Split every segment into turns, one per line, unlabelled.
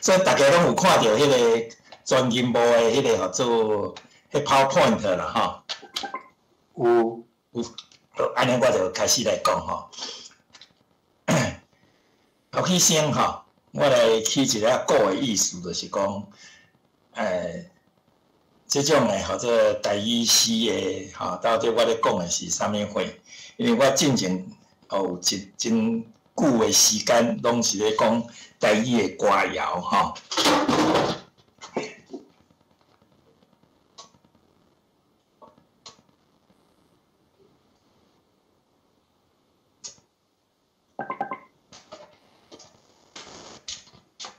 所以逐家攏有看著彼个全銀幕的彼个號做彼 PowerPoint 啦吼。
有。
有，好，按呢我就開始來講吼。頭起先吼，我來起一个古的意思，就是講，這種的號做台語詩的吼，到底我咧講的是啥物貨？因為我進前有一真久的時間，攏是咧講台語的歌謠吼。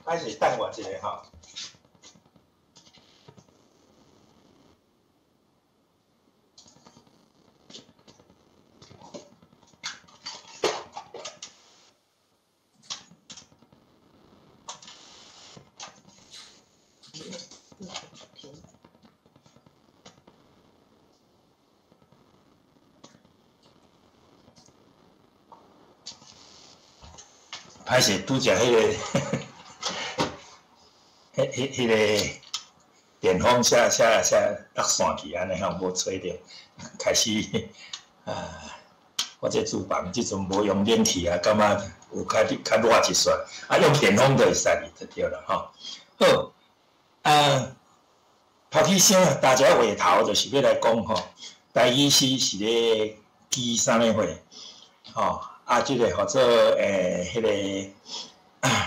歹勢，等我一下吼。歹勢，拄則彼個，彼、彼、彼个電風寫寫寫落線去，按呢吼，無揣著，開始啊，我這廚房這陣無用冷氣啊，感覺有較較熱一撮，啊，用電風就會使就對啦吼。好，啊，頭起先大家話頭就是欲來講吼，台語詩是咧記啥物貨？吼，啊，這个號做彼个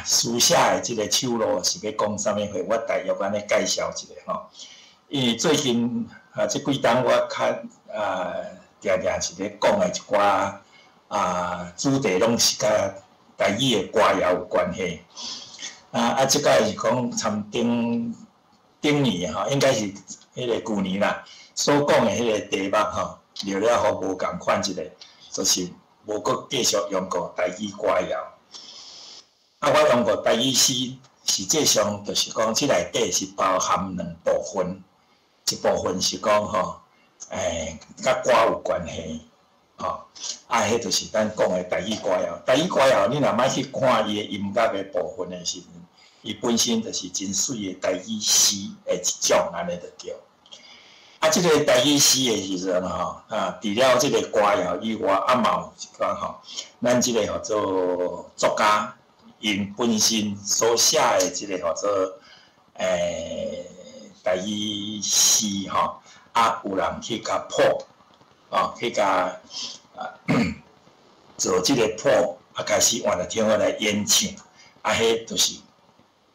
書寫的這个手路是欲講啥物貨？我大約按呢介紹一下吼。因為最近啊，這幾冬我較啊，定定是咧講的一寡啊主題，攏是佮台語的歌謠有關係。啊，這擺是講參頂頂年吼，應該是彼个舊年啦，所講的彼个題目吼，了了予無仝款一个，就是無閣繼續用過台語歌謠。啊，我用過台語詩，實際上就是講，這內底是包含兩部分，一部分是講吼，佮歌有關係，吼，啊，彼就是咱講的台語歌謠。台語歌謠，你若欲去看伊的音樂的部分的時陣，伊本身就是真媠的台語詩的一種，按呢就對。啊，這个台語詩的時陣吼，啊，除了這个歌謠以外，啊嘛有一寡吼，咱這个號做作家，𪜶本身所寫的這个號做台語詩吼，啊，有人去共譜，哦，去共做這个譜，啊，開始換來聽我來演唱，啊，彼就是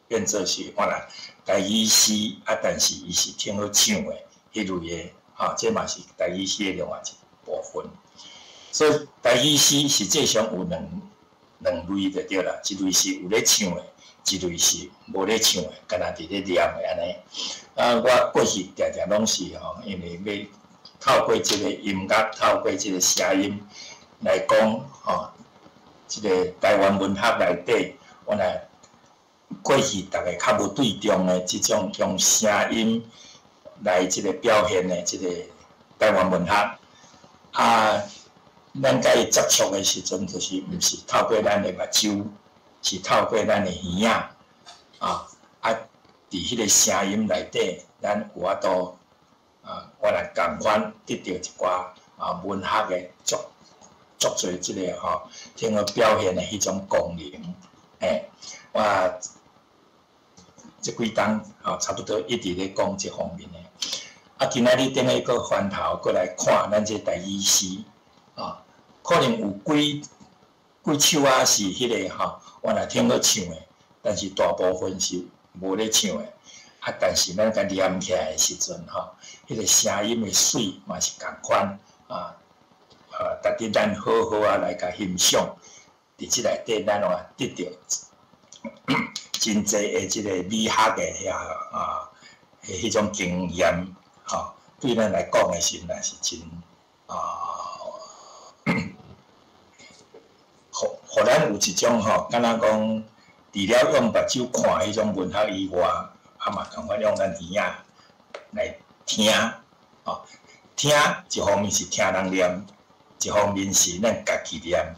變做是換來台語詩，啊，但是伊是聽好唱的彼類的，吼，這嘛是台語詩的另外一部分。所以台語詩實際上有兩類就對啦，一類是有咧唱的，一類是無咧唱的，干焦佇咧念的按呢。啊，我過去定定攏是吼，因為欲透過這个音樂，透過這个聲音來講吼，這个台灣文學內底，原來過去逐家較無對重的這種用聲音來這个表現的這个台灣文學，啊，咱佮伊接觸的時陣，就是毋是透過咱的目睭，是透過咱的耳仔，啊，佇彼个聲音內底，咱有法度啊，原來仝款得著一寡啊文學的足足濟這个吼，聽個表現的彼種功能，我這幾冬吼，差不多一直咧講這方面的。啊，今仔日等下閣翻頭閣來看咱這台語詩，啊，可能有幾幾首仔是彼个吼，原來聽好唱的，但是大部分是無咧唱的。啊，但是咱共念起來的時陣吼，彼个聲音的媠嘛是仝款，啊，值得咱好好仔來共欣賞。佇這內底，咱嘛得著真濟的這個美學的遐啊，彼種經驗，吼，對咱來講的時陣，也是真啊，予咱有一種吼，敢若講，除了用目睭看彼種文學以外，啊嘛仝款用咱耳仔來聽，吼，聽一方面是聽人念，一方面是咱家己念，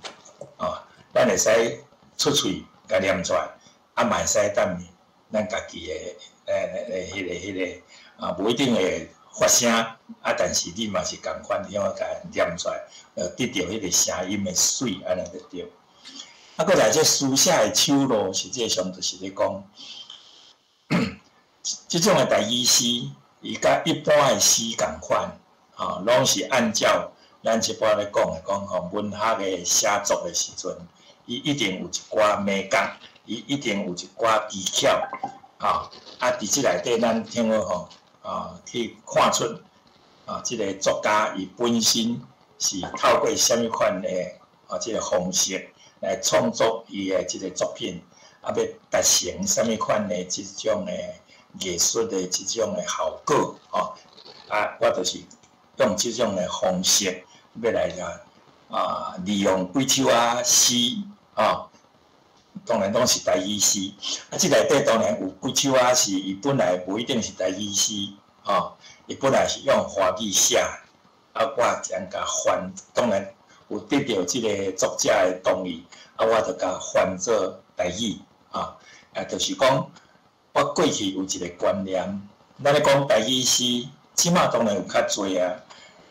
吼，咱會使出喙共念出來，啊嘛會使踮咱家己的彼个啊，無一定會發聲啊，但是你嘛是仝款向共念出來，得著彼個聲音的媠，按呢就對。啊，閣來這書寫的手路，實際上就是咧講，這種的台語詩，伊佮一般的詩仝款，吼，攏是按照咱一般咧講的講吼，文學的寫作的時陣，伊一定有一寡眉角，伊一定有一寡技巧，吼，啊，佇這內底咱聽好吼，啊，去看出啊，這个作家伊本身是透過啥物款的啊，這个方式來創作伊的這个作品，啊，欲達成啥物款的這種的藝術的這種的效果，吼，啊，我就是用這種的方式，欲來啊，利用幾首仔詩，吼，當然攏是台語詩，啊，這內底當然有幾首仔是伊本來無一定是台語詩，吼，伊本來是用華語寫，啊，我將共翻，當然有得著這个作者的同意，啊，我就共翻做台語，啊，啊，就是講我過去有一个觀念，咱咧講台語詩，這馬當然有較濟啊，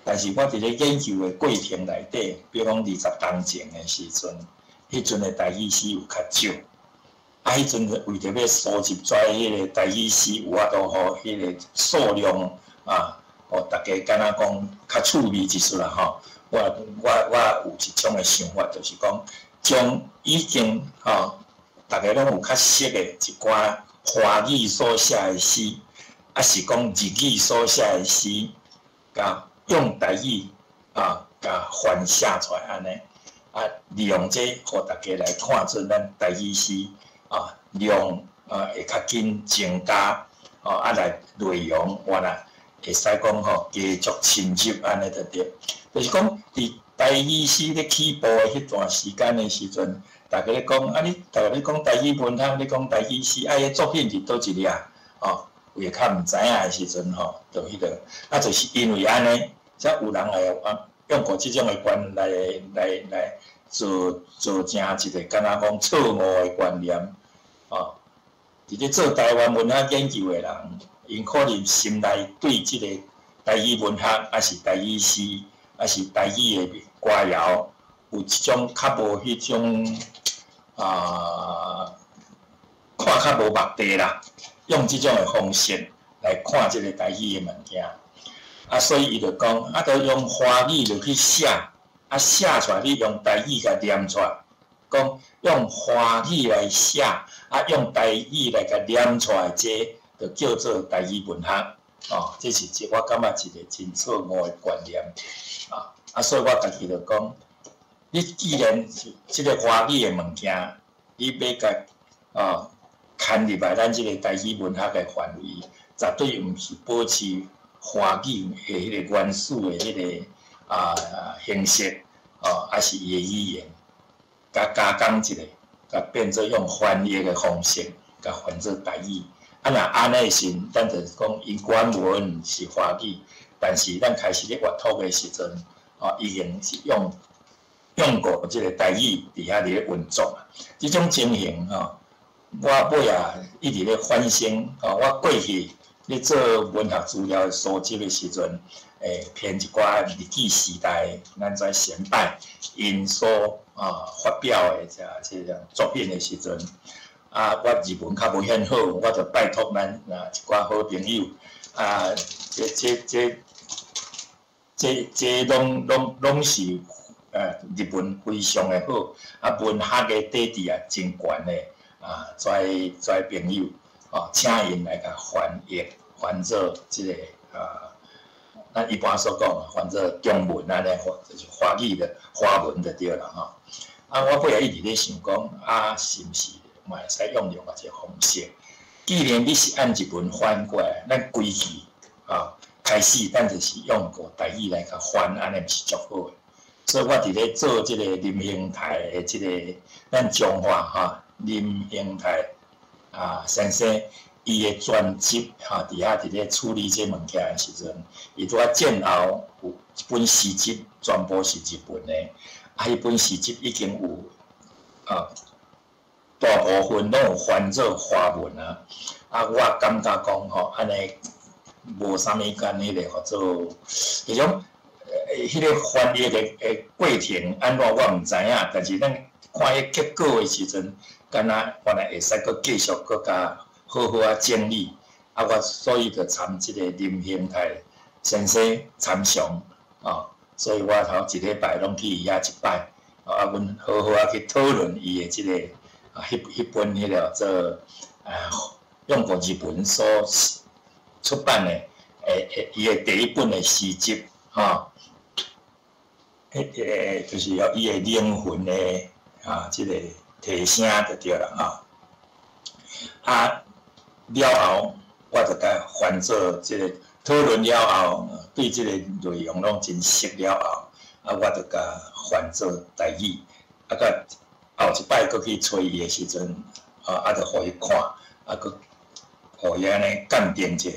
但是我佇咧研究的過程內底，比如講20冬前的時陣，彼陣的台語詩有較少，啊，彼陣為著欲蒐集遮彼个台語詩，有法度予彼个數量啊，予大家敢若講較趣味一絲啦吼。我有一種的想法，就是講將已經吼，大家攏有較熟的一寡華語所寫的詩，抑是講日語所寫的詩，共用台語啊，共翻寫出來按呢，啊，利用這予大家來看出咱台語詩啊量啊會較緊增加，哦啊來內容原來會使講吼繼續深入按呢就對，就是講佇台語詩咧起步的彼段時間的時陣，大家咧講啊，你大家咧講台語文學，咧講台語詩，啊，彼作品佇佗一粒吼，有的較毋知影的時陣吼，就彼个，啊，就是因為按呢，才有人會啊用過這種的觀來來來做造成一个敢若講錯誤的觀念，哦，佇咧做台灣文學研究的人，𪜶可能心內對這个台語文學，抑是台語詩，抑是台語的歌謠，有一種較無彼種啊，看較無目的啦，用這種的方式來看這个台語的物件，啊，所以伊就講，啊，就用華語落去寫，啊，寫出來你用台語共念出來，講用華語來寫，啊，用台語來共念出來，這就叫做台語文學，哦，這是我感覺一个真錯誤的觀念，啊，啊，所以我家己就講，你既然是這个華語的物件，你欲共哦牽入來咱這个台語文學的範圍，絕對毋是保持華語的彼个原始的彼个啊形式，哦，抑是伊的語言，共加工一下，共變做用翻譯的方式，共翻做台語。啊，若按呢時，咱就是講伊原文是華語，但是咱開始咧閱讀的時陣，哦，已經是用過這个台語佇遐佇咧運作啊。這種情形吼，我尾仔一直咧反省，吼，我過去咧做文學資料的蒐集的時陣，編一寡日據時代咱遮先輩𪜶所啊發表的這種作品的時陣，啊，我日文較無遐好，我就拜託咱啊一寡好朋友，啊，這攏是日文非常的好，啊，文學的底底也真懸的啊，遮遮朋友，哦，請𪜶來共翻譯，翻做這个啊，咱一般所講翻做中文按呢，就是華語的華文就對啦吼。啊，我尾仔一直咧想講，啊，是毋是嘛會使用另外一个方式？既然你是按日文翻過來，咱規氣啊開始，咱就是用個台語來共翻，按呢毋是足好的。所以我佇咧做這个林興泰的這个咱彰化吼林興泰啊先生伊的專輯吼，佇遐佇咧處理這物件的時陣，伊拄仔戰後有一本詩集，全部是日文的，啊，彼本詩集已經有啊。大部分攏有翻做華文啊。啊，我感覺講吼，按呢無啥物共彼個號做彼種，彼個翻譯的過程按怎我毋知影，但是咱看彼結果的時陣，敢若原來會使閣繼續閣共好好仔整理。啊，我所以就參這個林興泰先生參詳，哦，所以我頭一禮拜攏去伊遐一擺，啊，阮好好仔去討論伊的這個啊，彼本彼個做啊，用過日文所出版的，伊的第一本的詩集，吼，彼個就是伊的靈魂的啊，這個提升就對啦，吼。啊，了後我就共翻做這個討論了後，對這個內容攏真熟了後，啊，我就共翻做台語，啊，佮後一擺閣去揣伊的時陣，啊，就予伊看，啊，閣予伊按呢鑑定者，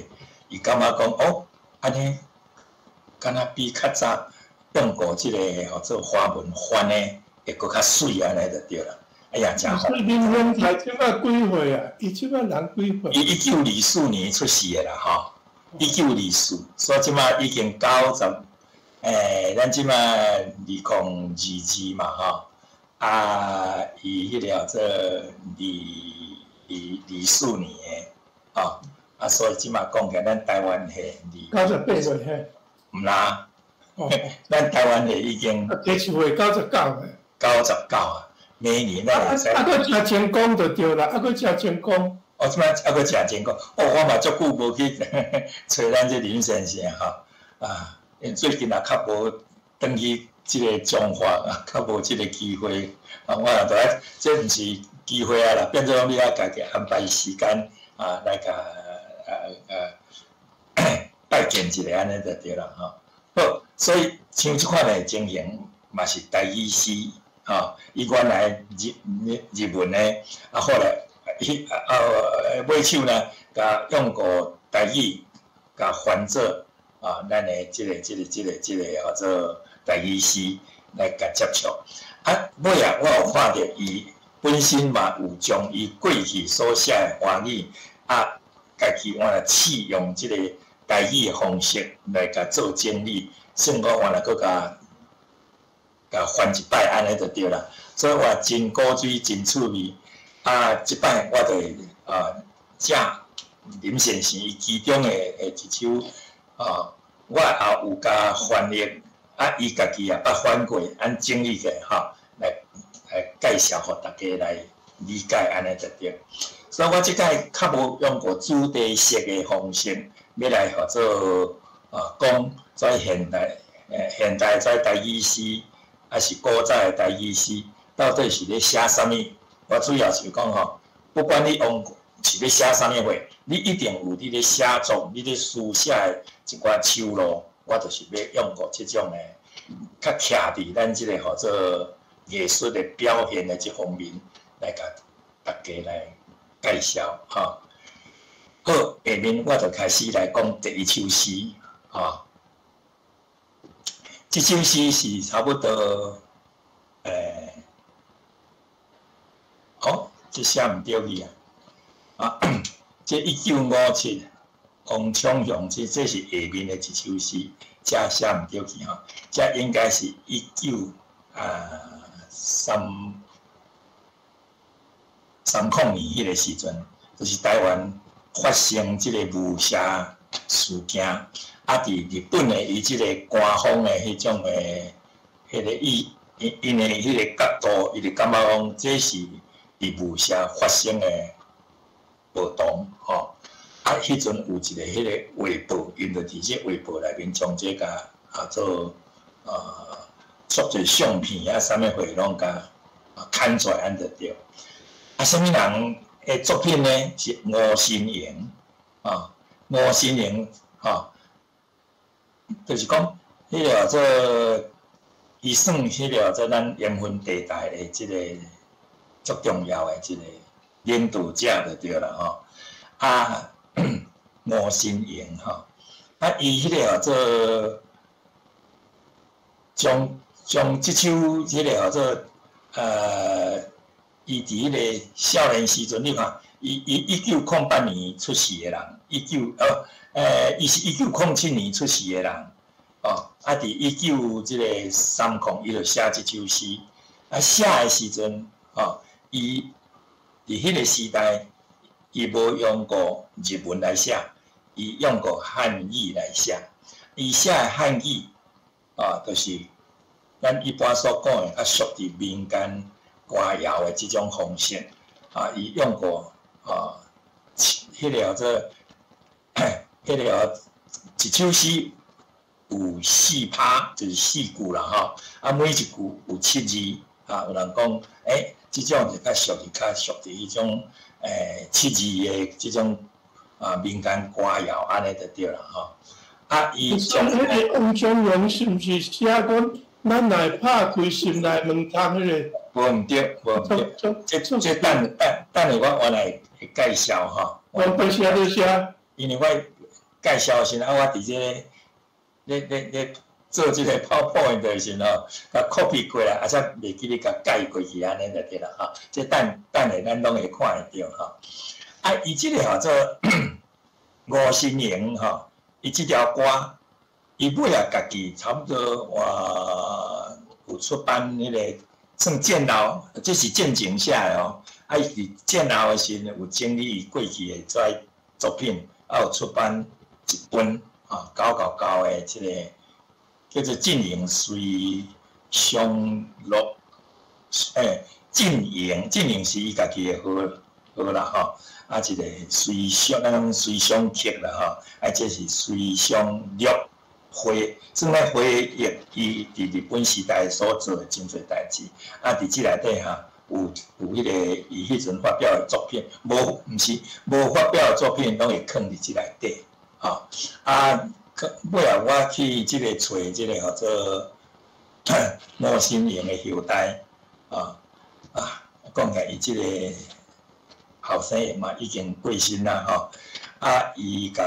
伊感覺講哦，按呢敢若比較早用過這個號做華文翻的會閣較媠按呢就對啦。哎呀，誠好。
林興泰這擺幾歲啊？伊這擺人幾歲？
伊1924年出世的啦，吼，1924，所以這擺已經九十，咱這擺2022嘛，吼，啊，伊彼個號做2224年的，吼，啊，所以這擺講起來，咱台灣係
98歲嘿？
毋啦，咱台灣係已經
幾歲？99歲。
99啊。每年咱會使。
啊，閣誠成功就對啦，啊，閣誠成功。
哦，這擺啊，閣誠成功。哦，我嘛足久無去揣咱這林先生吼，啊，因最近也較無轉去這個彰化，啊，較無這個機會。啊，我也著愛，這毋是機會啊啦，變做講你愛家己安排時間啊，來共拜見一下按呢就對啦吼。好，所以像這款的情形，嘛是台語詩。吼，伊原來日文的，啊，後來伊啊尾手呢，共用過台語，共翻做啊，咱的這個號做台語詩來共接觸。啊，尾仔我有看著伊本身嘛有將伊過去所寫的華語，啊，家己原來試用這個台語的方式來共做整理，算講原來閣共共翻一擺按呢就對啦，所以我真古錐，真趣味。啊，這擺我就會啊，借林先生伊其中的一首啊，我也有共翻譯，啊，伊家己也捌翻過，按整理過吼，來介紹予大家來理解按呢就對。所以我這擺較無用過主題式的方式，欲來號做啊講，在現代現代在台語詩。還是古早的台語詩，到底是咧寫啥物？我主要是講吼，不管你用是咧寫啥物貨，你一定有你咧寫作、你咧書寫的一寡手路。我就是欲用過這種的，較徛佇咱這個號做藝術的表現的這方面來共大家來介紹吼。好，下面我就開始來講第一首詩，吼。這首詩是差不多，哦，這寫毋對去啊！啊，這1957，王昶雄，這是下面的一首詩，這寫毋對去吼，這應該是1930年彼個時陣，就是台灣發生這個霧社事件。啊！佇日本的伊這個官方的彼種的彼個意，𪜶的彼個角度，伊就感覺講這是佇霧社發生的暴動吼。啊，彼陣有一個彼個畫報，𪜶就佇這畫報內面將這共啊做做者相片啊，啥物貨攏共刊出來按就對。啊，啥物人的作品呢？是吳新營啊，吳新營吼。就是講，彼個做，伊算彼個做咱鹽分地帶的這個足重要的這個領導者就對啦吼。啊，吳新營吼，啊，伊彼個做將這首彼個號做伊佇彼个少年時陣，你看，伊1908年出世的人，一九哦，伊是1907年出世的人，哦，啊，佇一九這个三空，伊就寫這首詩，啊，寫的時陣，哦，伊佇彼個時代，伊無用過日文來寫，伊用過漢語來寫，伊寫的漢語，啊，就是咱一般所講的較屬佇民間歌謠的這種方式，啊，伊用過啊，彼个叫做，彼个一首詩有四拍，就是四句啦吼，啊，每一句有七字，啊，有人講，這種就較屬於較屬佇彼種七字的這種啊民間歌謠，按呢就對啦吼。啊，伊
將彼个王宗榮是毋是寫講咱若會拍開心內門窗彼个？
無毋對，無毋對。這等下我原來會介紹吼。
我不寫就寫。
因為我介紹時，啊，我佇這个咧做這个 PowerPoint 的時吼，共 copy 過來，啊，才袂記咧共改過去，按呢就對啦吼。這等下咱攏會看會著吼。啊，伊這个號做吳新營吼，伊這條歌，伊尾仔家己差不多哇有出版彼个算戰後，這是戰前寫的哦。啊，伊佇戰後的時陣有整理伊過去的這作品，啊有出版一本啊九九九的這個叫做《進營隨商錄》，進營進營是伊家己的號號啦吼。啊，一個隨想，咱講隨想曲啦吼，啊，這是隨想錄回，算咧回憶伊佇日本時代所做的真濟代誌。啊，佇這內底哈，有彼個伊彼陣發表的作品，無毋是無發表的作品，攏會囥佇這內底，吼。啊，尾仔我去這個揣這個號做吳新營的後代，啊啊，講起來伊這個後生嘛已經過身啦吼，啊，伊共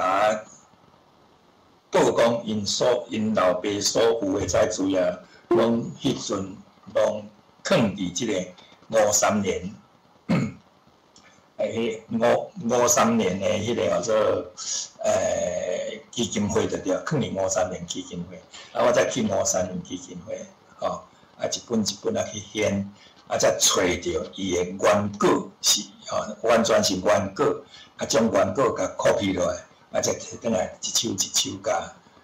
我報講𪜶老爸所有的這資料，攏彼陣攏囥佇這個吳三連，彼吳三連的彼个叫做基金會就對，囥佇吳三連基金會，啊，我才去吳三連基金會，吼，啊，一本一本啊去掀。啊，才揣著伊的原稿是吼，完全是原稿，啊，將原稿共 copy 落來，啊，才提轉來一首一首共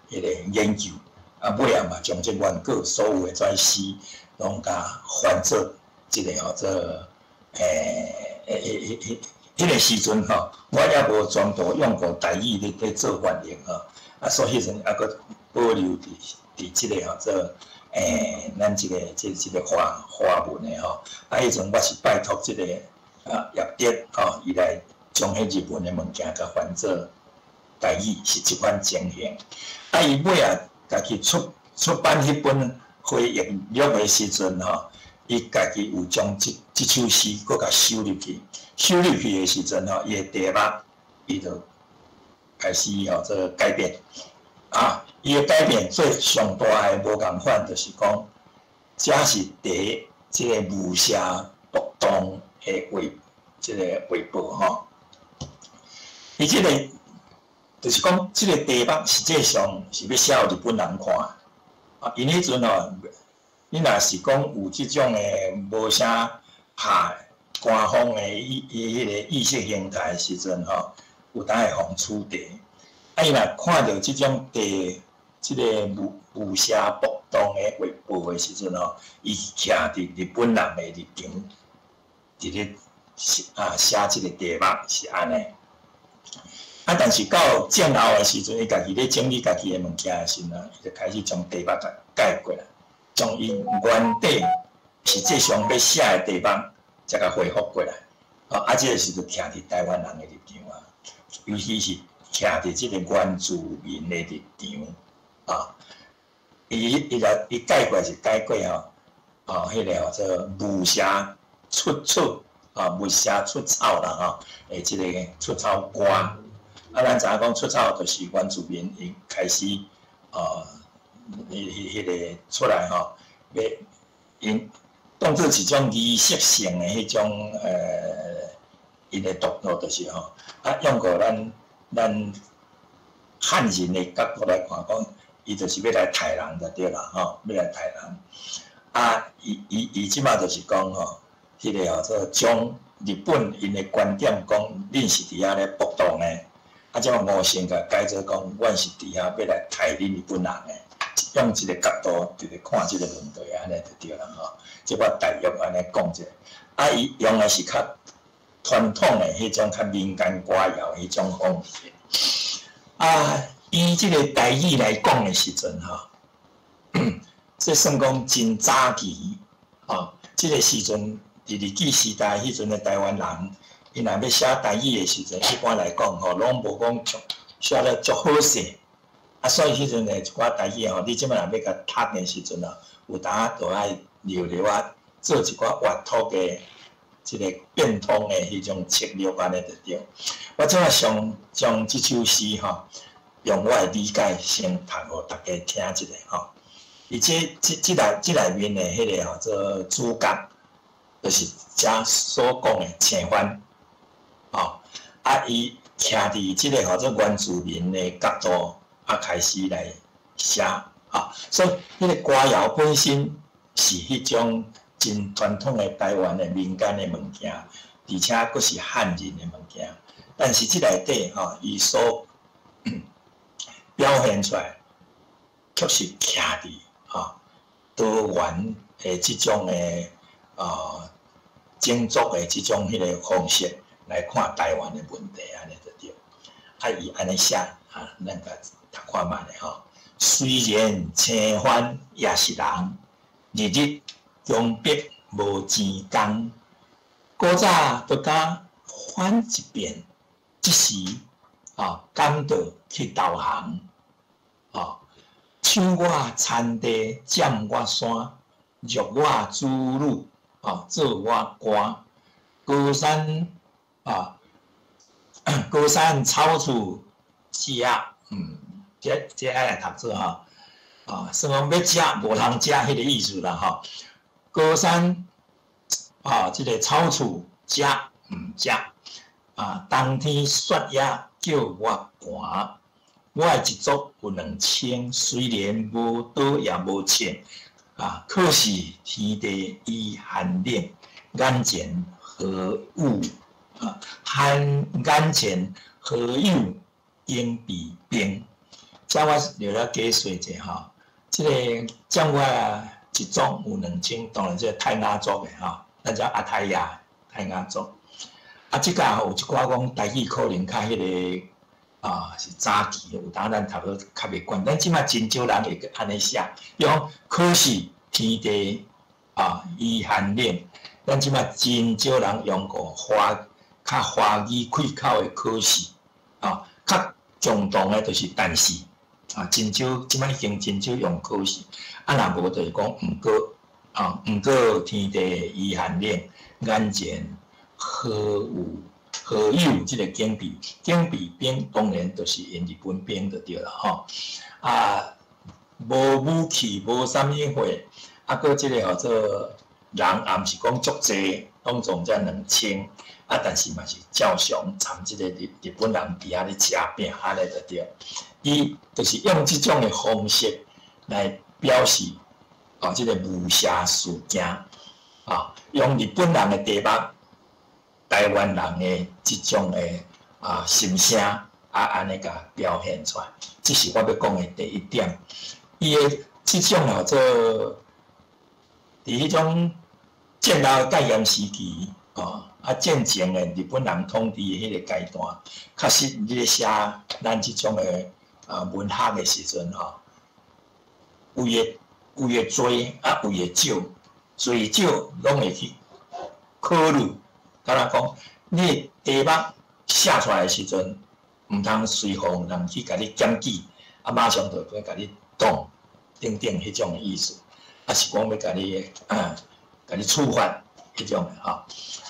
彼个研究，啊，尾仔嘛將這原稿所有的這詩，攏共翻做這个號做彼个時陣吼，我猶無全部用過台語咧做翻譯吼，啊，所以彼陣猶閣保留佇這个號做。咱這個這個華文的吼，啊，彼陣我是拜託這個啊葉德吼，伊來將彼日文的物件共翻做台語，是這款情形。啊，伊尾仔家己出版彼本回憶錄的時陣吼，伊家己有將這首詩閣共收入去，收入去的時陣吼，伊的題目伊就開始吼做改變。啊，伊的改變最上大的無仝款，就是講，這是佇這个霧社暴動的畫，這个畫報吼。伊這個就是講，這个題目實際上是欲寫予日本人看。啊，𪜶彼陣吼，你若是講有這種的無啥下官方的伊彼个意識形態的時陣吼，有當會予取締。啊！伊若看著這種地，這个霧社暴動的畫報的時陣吼，伊徛佇日本人的立場，佇咧啊寫這个題目是按呢。啊，但是到戰後的時陣，伊家己咧整理家己的物件的時陣，伊就開始將題目共改過來，將伊原底實際上欲寫的題目，才共恢復過來。啊，這個時陣徛佇台灣人的立場啊，尤其是徛佇這个原住民的立場，啊，伊改過來是改過吼，啊，彼个號做霧社出草，啊，霧社出草啦吼，這个出草歌，啊，咱知影講出草就是原住民伊開始，啊，彼個出來吼，欲𪜶 當做一種儀式性的彼種𪜶的動作就是吼，啊，用過咱漢人的角度來看講，伊就是欲來刣人就對啦，吼，欲來刣人。啊，伊這馬就是講吼，彼个號做將日本𪜶的觀點講，恁是佇遐咧暴動的，啊，這馬吳勝共改做講，阮是佇遐欲來刣恁日本人的，用這个角度佇咧看這个問題，按呢就對啦吼。這我大約按呢講者，啊，伊用的是較傳統的彼種較民間歌謠彼種方式。啊，以這个台語來講的時陣吼，這算講真早期，吼，這个時陣佇日據時代彼陣的台灣人，𪜶若欲寫台語的時陣，一般來講吼，攏無講寫得足好勢。啊，所以彼陣的一寡台語吼，你這馬若欲共讀的時陣啊，有當就愛留留啊，做一寡活脫的這个變通的彼種策略按呢就對。我這馬上將這首詩吼，用我的理解先讀予大家聽一下吼。伊這內面的彼个號做主角，就是遮所講的青番，吼，啊，伊徛佇這个號做原住民的角度，啊，開始來寫，啊，所以彼个歌謠本身是彼種真傳統的台灣的民間的物件，而且閣是漢人的物件，但是這內底吼，伊所表現出來，卻是徛佇吼多元的這種的種族的這種彼个方式來看台灣的問題，按呢就對。啊，伊按呢寫啊，咱共讀看覓咧吼。雖然青番也是人，日日強迫無錢工，古早都敢反一遍，這時啊，感到去投降，啊，搶我田地，佔我山，掠我子女，啊，做我官，高山啊，高山草厝食，這愛來讀做吼，啊，算講欲食無通食彼個意思啦吼。高山啊，這个草厝食毋食？啊，冬天雪野叫我寒。我的一族有2000，雖然無刀也無槍，啊，可是天地伊寒冷，眼前何有啊？寒眼前何有應備兵？遮我略了解說者吼，這个佔我一族有2000，當然這個泰雅族的吼，咱叫阿泰亞泰雅族。啊，這個有一寡講台語可能較彼个啊是早期，有當咱讀得較袂慣，咱這馬真少人會按呢寫，比如講可是天地啊伊寒冷，咱這馬真少人用過華較華語開口的可是啊，較強動的就是但是啊，真少這馬已經真少用可是，啊若無就是講毋過啊，毋過天地伊寒冷，眼前何有何有這个警備？警備兵當然就是𪜶日本兵就對啦吼。啊，無武器，無啥物貨，啊，閣這个號做人也毋是講足濟，攏總才2000，啊，但是嘛是照常參這个日本人佇遐咧食餅，按呢就對。伊就是用這種的方式來表示哦，這个誤殺事件，啊，用日本人的題目，台灣人的這種的啊心聲，啊按呢共表現出來，這是我欲講的第一點。伊的這種號做佇彼種戰後戒嚴時期，哦，啊戰前的日本人統治的彼个階段，確實你咧寫咱這種的啊文學的時陣吼，為的濟啊，為的少，濟少攏會去考慮。敢若講，你的題目寫出來的時陣，毋通隨予人去共你檢舉，啊，馬上就欲共你擋等等彼種的意思，啊是講欲共你處罰彼種的吼，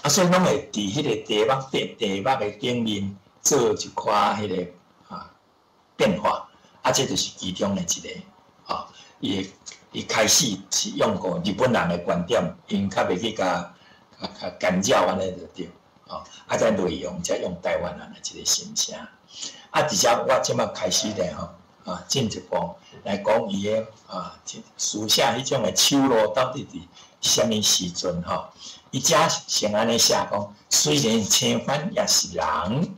啊，所以攏會佇彼个題目的頂面做一寡彼个啊變化，啊，這就是其中的一个。吼，伊開始是用過日本人的觀點，𪜶較袂去共共干擾按呢就對，吼，啊，再內容才用台灣人的這个心聲。啊，直接我這擺開始咧吼，啊，進一步來講伊的啊，書寫彼種的手路到底佇啥物時陣吼？伊遮先按呢寫講，雖然青番也是人，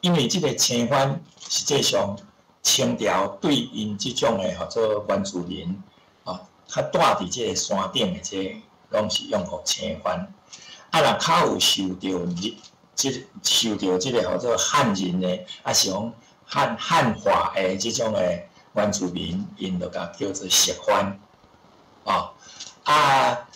因為這个青番實際上清朝對𪜶這種的號做原住民，哦，較住佇這个山頂的這攏是用予青番。啊，若較有受著日，這受著這个號做漢人的，啊是講漢化的這種的原住民，𪜶就共叫做熟番，哦，啊，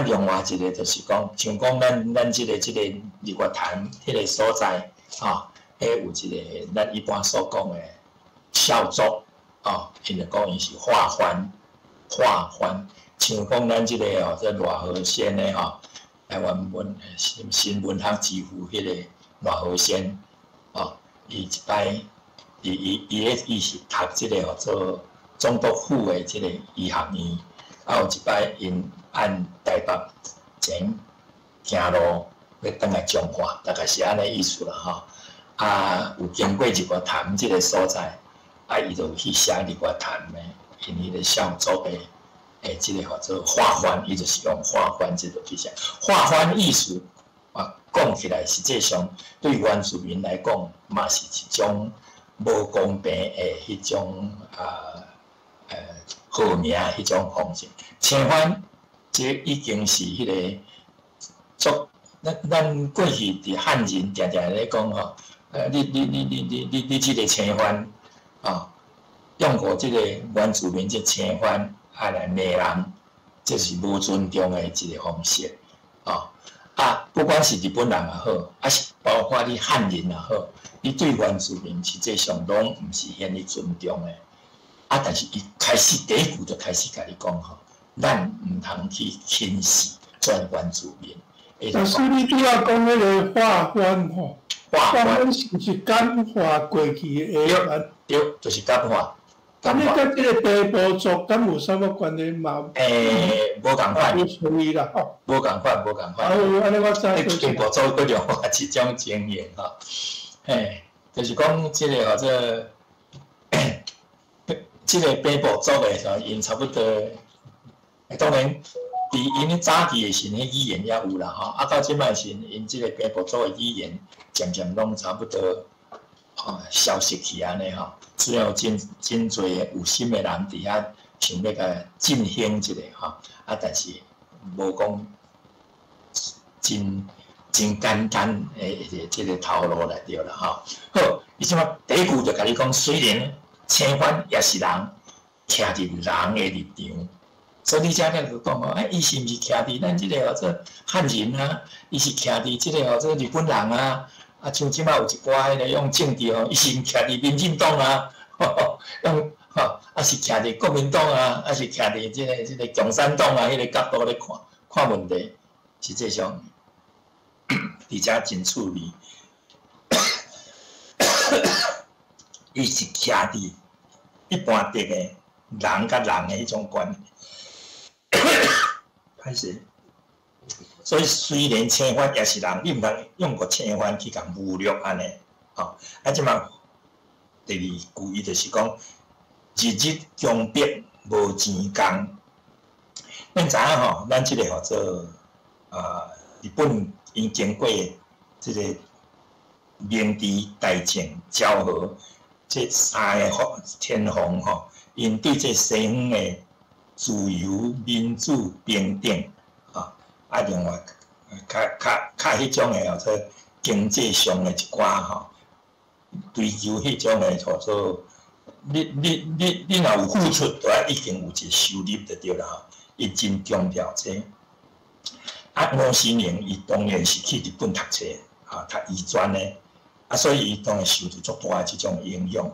另外一个就是講，像講咱這個日月潭彼个所在，吼，彼有一個咱一般所講的少族，哦，𪜶就講𪜶是化番，化番，像講咱這個哦，這賴和仙的吼，台灣文新文學之父彼个賴和仙，哦，伊一擺，伊是讀這個號做總督府的這個醫學院，啊有一擺𪜶按台北前行路欲轉來彰化，大概是按呢意思啦吼。啊，有經過日月潭這个所在，啊，伊就去寫日月潭的，𪜶彼个少族的，這个號做化番，伊就是用化番這個去寫。化番意思啊，講起來實際上對原住民來講，嘛是一種無公平的彼種啊，號名彼種方式。青番這已經是彼个足，咱過去佇漢人定定咧講吼，你這个青番，啊，用過這个原住民這青番啊來罵人，這是無尊重的一个方式，啊，啊，不管是日本人也好，啊是包括你漢人也好，你對原住民實際上攏毋是遐爾尊重的，啊，但是伊開始第一句就開始共你講吼，咱毋通去輕視全原住民。
但是你拄仔講彼个化番吼，
化番
是毋是感化過去的？
對，對，就是感化。
咁你佮這个平埔族敢有啥物關係嘛？
無仝款。
無相異啦，吼。
無仝款，無仝款。
啊，按呢我知。
平埔族閣另外一種情形吼，嘿，就是講這个號做，這个平埔族的時候，𪜶差不多，當然，佇𪜶早期的時，彼語言也有啦吼，啊，到這擺時，𪜶這个平埔族的語言漸漸攏差不多，吼，消失去按呢吼。雖然有真真濟有心的人佇遐想欲共振興一下吼，啊，但是無講真真簡單的一个這个頭路來著啦吼。好，伊這擺第一句就共你講，雖然青番也是人，徛佇人的立場，所以你遮咧就講吼，啊，伊是毋是徛佇咱這个號做漢人啊？伊是徛佇這个號做日本人啊？啊，像這擺有一寡彼个用政治吼，伊是毋徛佇民進黨啊？用吼，啊是徛佇國民黨啊？啊是徛佇這個共產黨啊？彼个角度咧看看問題，實際上，佇遮真趣味。伊是徛佇一般的人佮人的彼種關係。歹勢，所以雖然青番也是人，你毋通用個青番去共侮辱按呢，吼。啊，這擺第二句伊就是講，日日強迫無錢工。咱知影吼，咱這個號做啊，日本𪜶經過這個明治、大正、昭和這三个天皇吼，𪜶對這西方的自由、民主、平等，啊，啊，另外較彼種的號做經濟上的一寡吼，追求彼種的號做，你若有付出，就愛已經有一個收入就對啦吼。伊真強調這個。啊，吳新營伊當然是去日本讀冊，啊，讀醫專的，啊，所以伊當然受著足大的這種影響。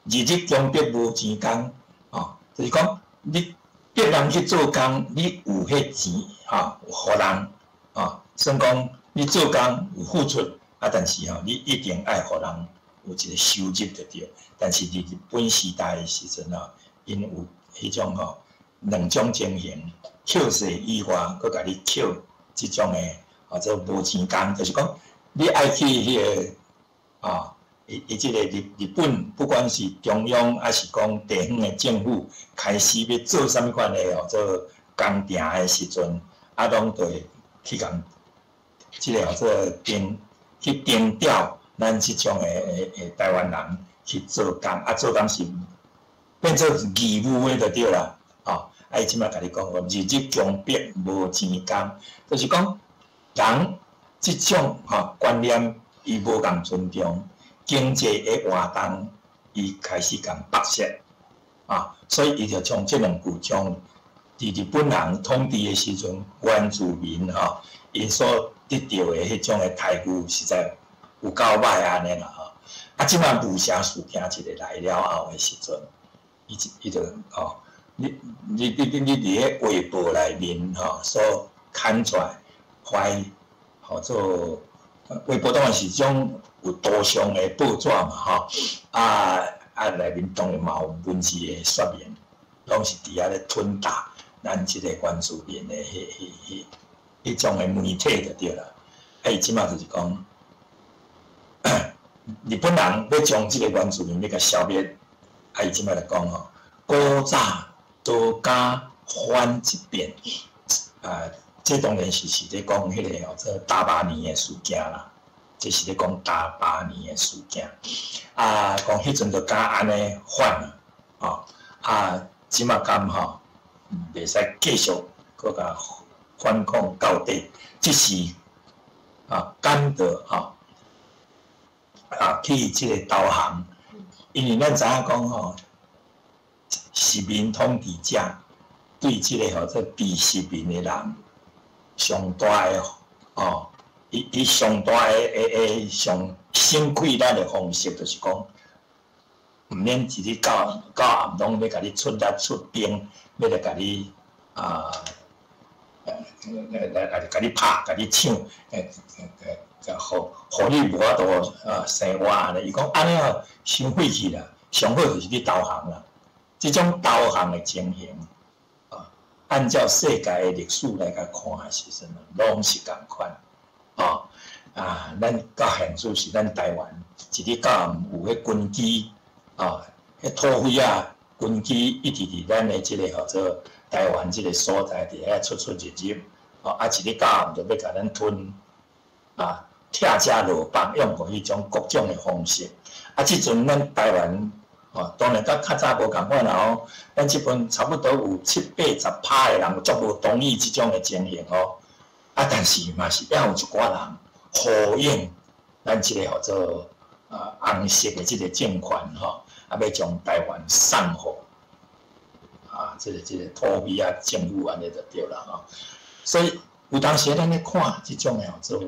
日日強迫無錢工，哦，就是講你逼人去做工，你有彼錢吼，予人，哦，算講你做工有付出，啊，但是吼，你一定愛予人有一個收入就對。但是佇日本時代的時陣吼， 𪜶有彼種吼兩種情形，扣稅以外，閣共你扣這種的，號做無錢工，就是講你愛去彼個啊，伊伊這個日日本，不管是中央抑是講地方的政府，開始欲做啥物款的號做工程的時陣，啊，攏都會去共這個號做徵去徵調咱這種的臺灣人去做工，啊，做工是變做義務的就對啦，吼！啊，伊這擺共你講，日日強迫無錢工，就是講人這種吼觀念，伊無共尊重，經濟的活動，伊開始共剝削，啊，所以伊就將這兩句將佇日本人統治的時陣，原住民吼，𪜶所得著的彼種的待遇，實在有夠歹按呢啦吼。啊，這擺霧社事件一个來了後的時陣，伊伊就吼，你你你你你佇彼畫報內面吼所刊出來，懷號做畫報當然是種有圖像的報紙嘛吼，啊啊內面當然嘛有文字的說明，攏是佇遐咧吞打咱這个原住民的彼彼彼彼種的媒體就對啦。啊，伊這擺就是講，日本人欲將這个原住民欲共消滅，啊，伊這擺就講吼，古早都敢反一遍，啊，這當然是是咧講彼个號做大壩年的事件啦，這是咧講大壩年的事件，啊，講彼陣就敢按呢反，吼，啊，這擺敢吼，袂使繼續閣共反抗到底，這是啊感到吼，啊去這個投降，因為咱知影講吼，殖民統治者對這個號做被殖民的人，上大的吼，伊伊上大的的的上省氣力的方式，就是講，毋免一日到到暗攏欲共你出力出兵，欲來共你啊，來來來共你拍，共你搶，欸欸，予予你無法度啊生活按呢。伊講按呢哦，傷費氣啦，上好就是去投降啦。這種投降的情形，啊，按照世界的歷史來共看的時陣，攏是仝款，哦，啊，咱到現時是咱臺灣一日到暗有彼軍機，啊，彼土匪仔軍機一直佇咱的這个號做臺灣這个所在佇遐出出入入，哦，啊，一日到暗就欲共咱吞，啊，拆遮落放，用過彼種各種的方式，啊，這陣咱臺灣。哦，當然佮較早無仝款啦吼，咱這陣差不多有七八十趴的人足無同意這種的情形哦。啊，但是嘛是猶有一寡人呼應咱這个號做啊紅色的這个政權吼，啊，欲將臺灣送予啊，這个這个土匪仔政府按呢就對啦吼。所以有當時咱咧看這種的號做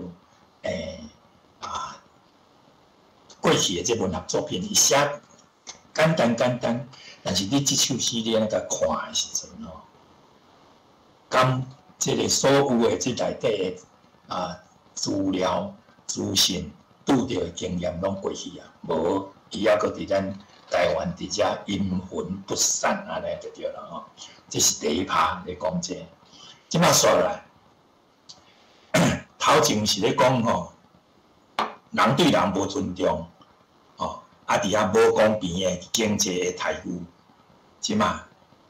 欸啊過去的這文學作品，伊寫簡單簡單，但是你這首詩你按呢共看的時陣吼，敢這个所有的這內底的啊資料、資訊、拄著的經驗攏過去啊，無伊猶閣佇咱臺灣佇遮陰魂不散按呢就對啦吼。這是第一趴咧講這個，這擺煞來，頭前是咧講吼，人對人無尊重，吼，啊，佇遐無公平的經濟的待遇，這擺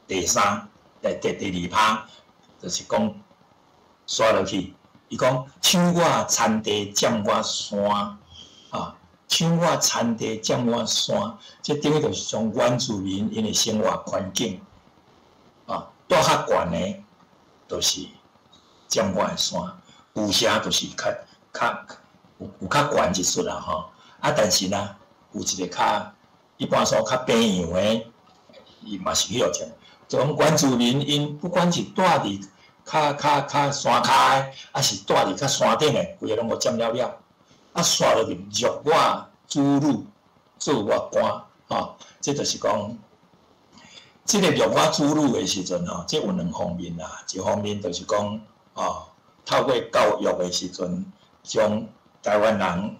第三、第第第二趴，就是講煞落去，伊講搶我田地，佔我山，啊，搶我田地，佔我山，這等於就是將原住民𪜶的生活環境，啊，蹛較懸的，就是佔我的山，有時就是較較有有較懸一撮啦吼，啊，但是呢，有一個較一般說較平樣的，伊嘛是去予佔。就講原住民𪜶不管是蹛佇較較較山跤的，抑是蹛佇較山頂的，規个攏予佔了了。啊，煞落去掠我子女做我官，吼，這就是講，這个掠我子女的時陣吼，這有兩方面啦。一方面就是講，哦，透過教育的時陣，將臺灣人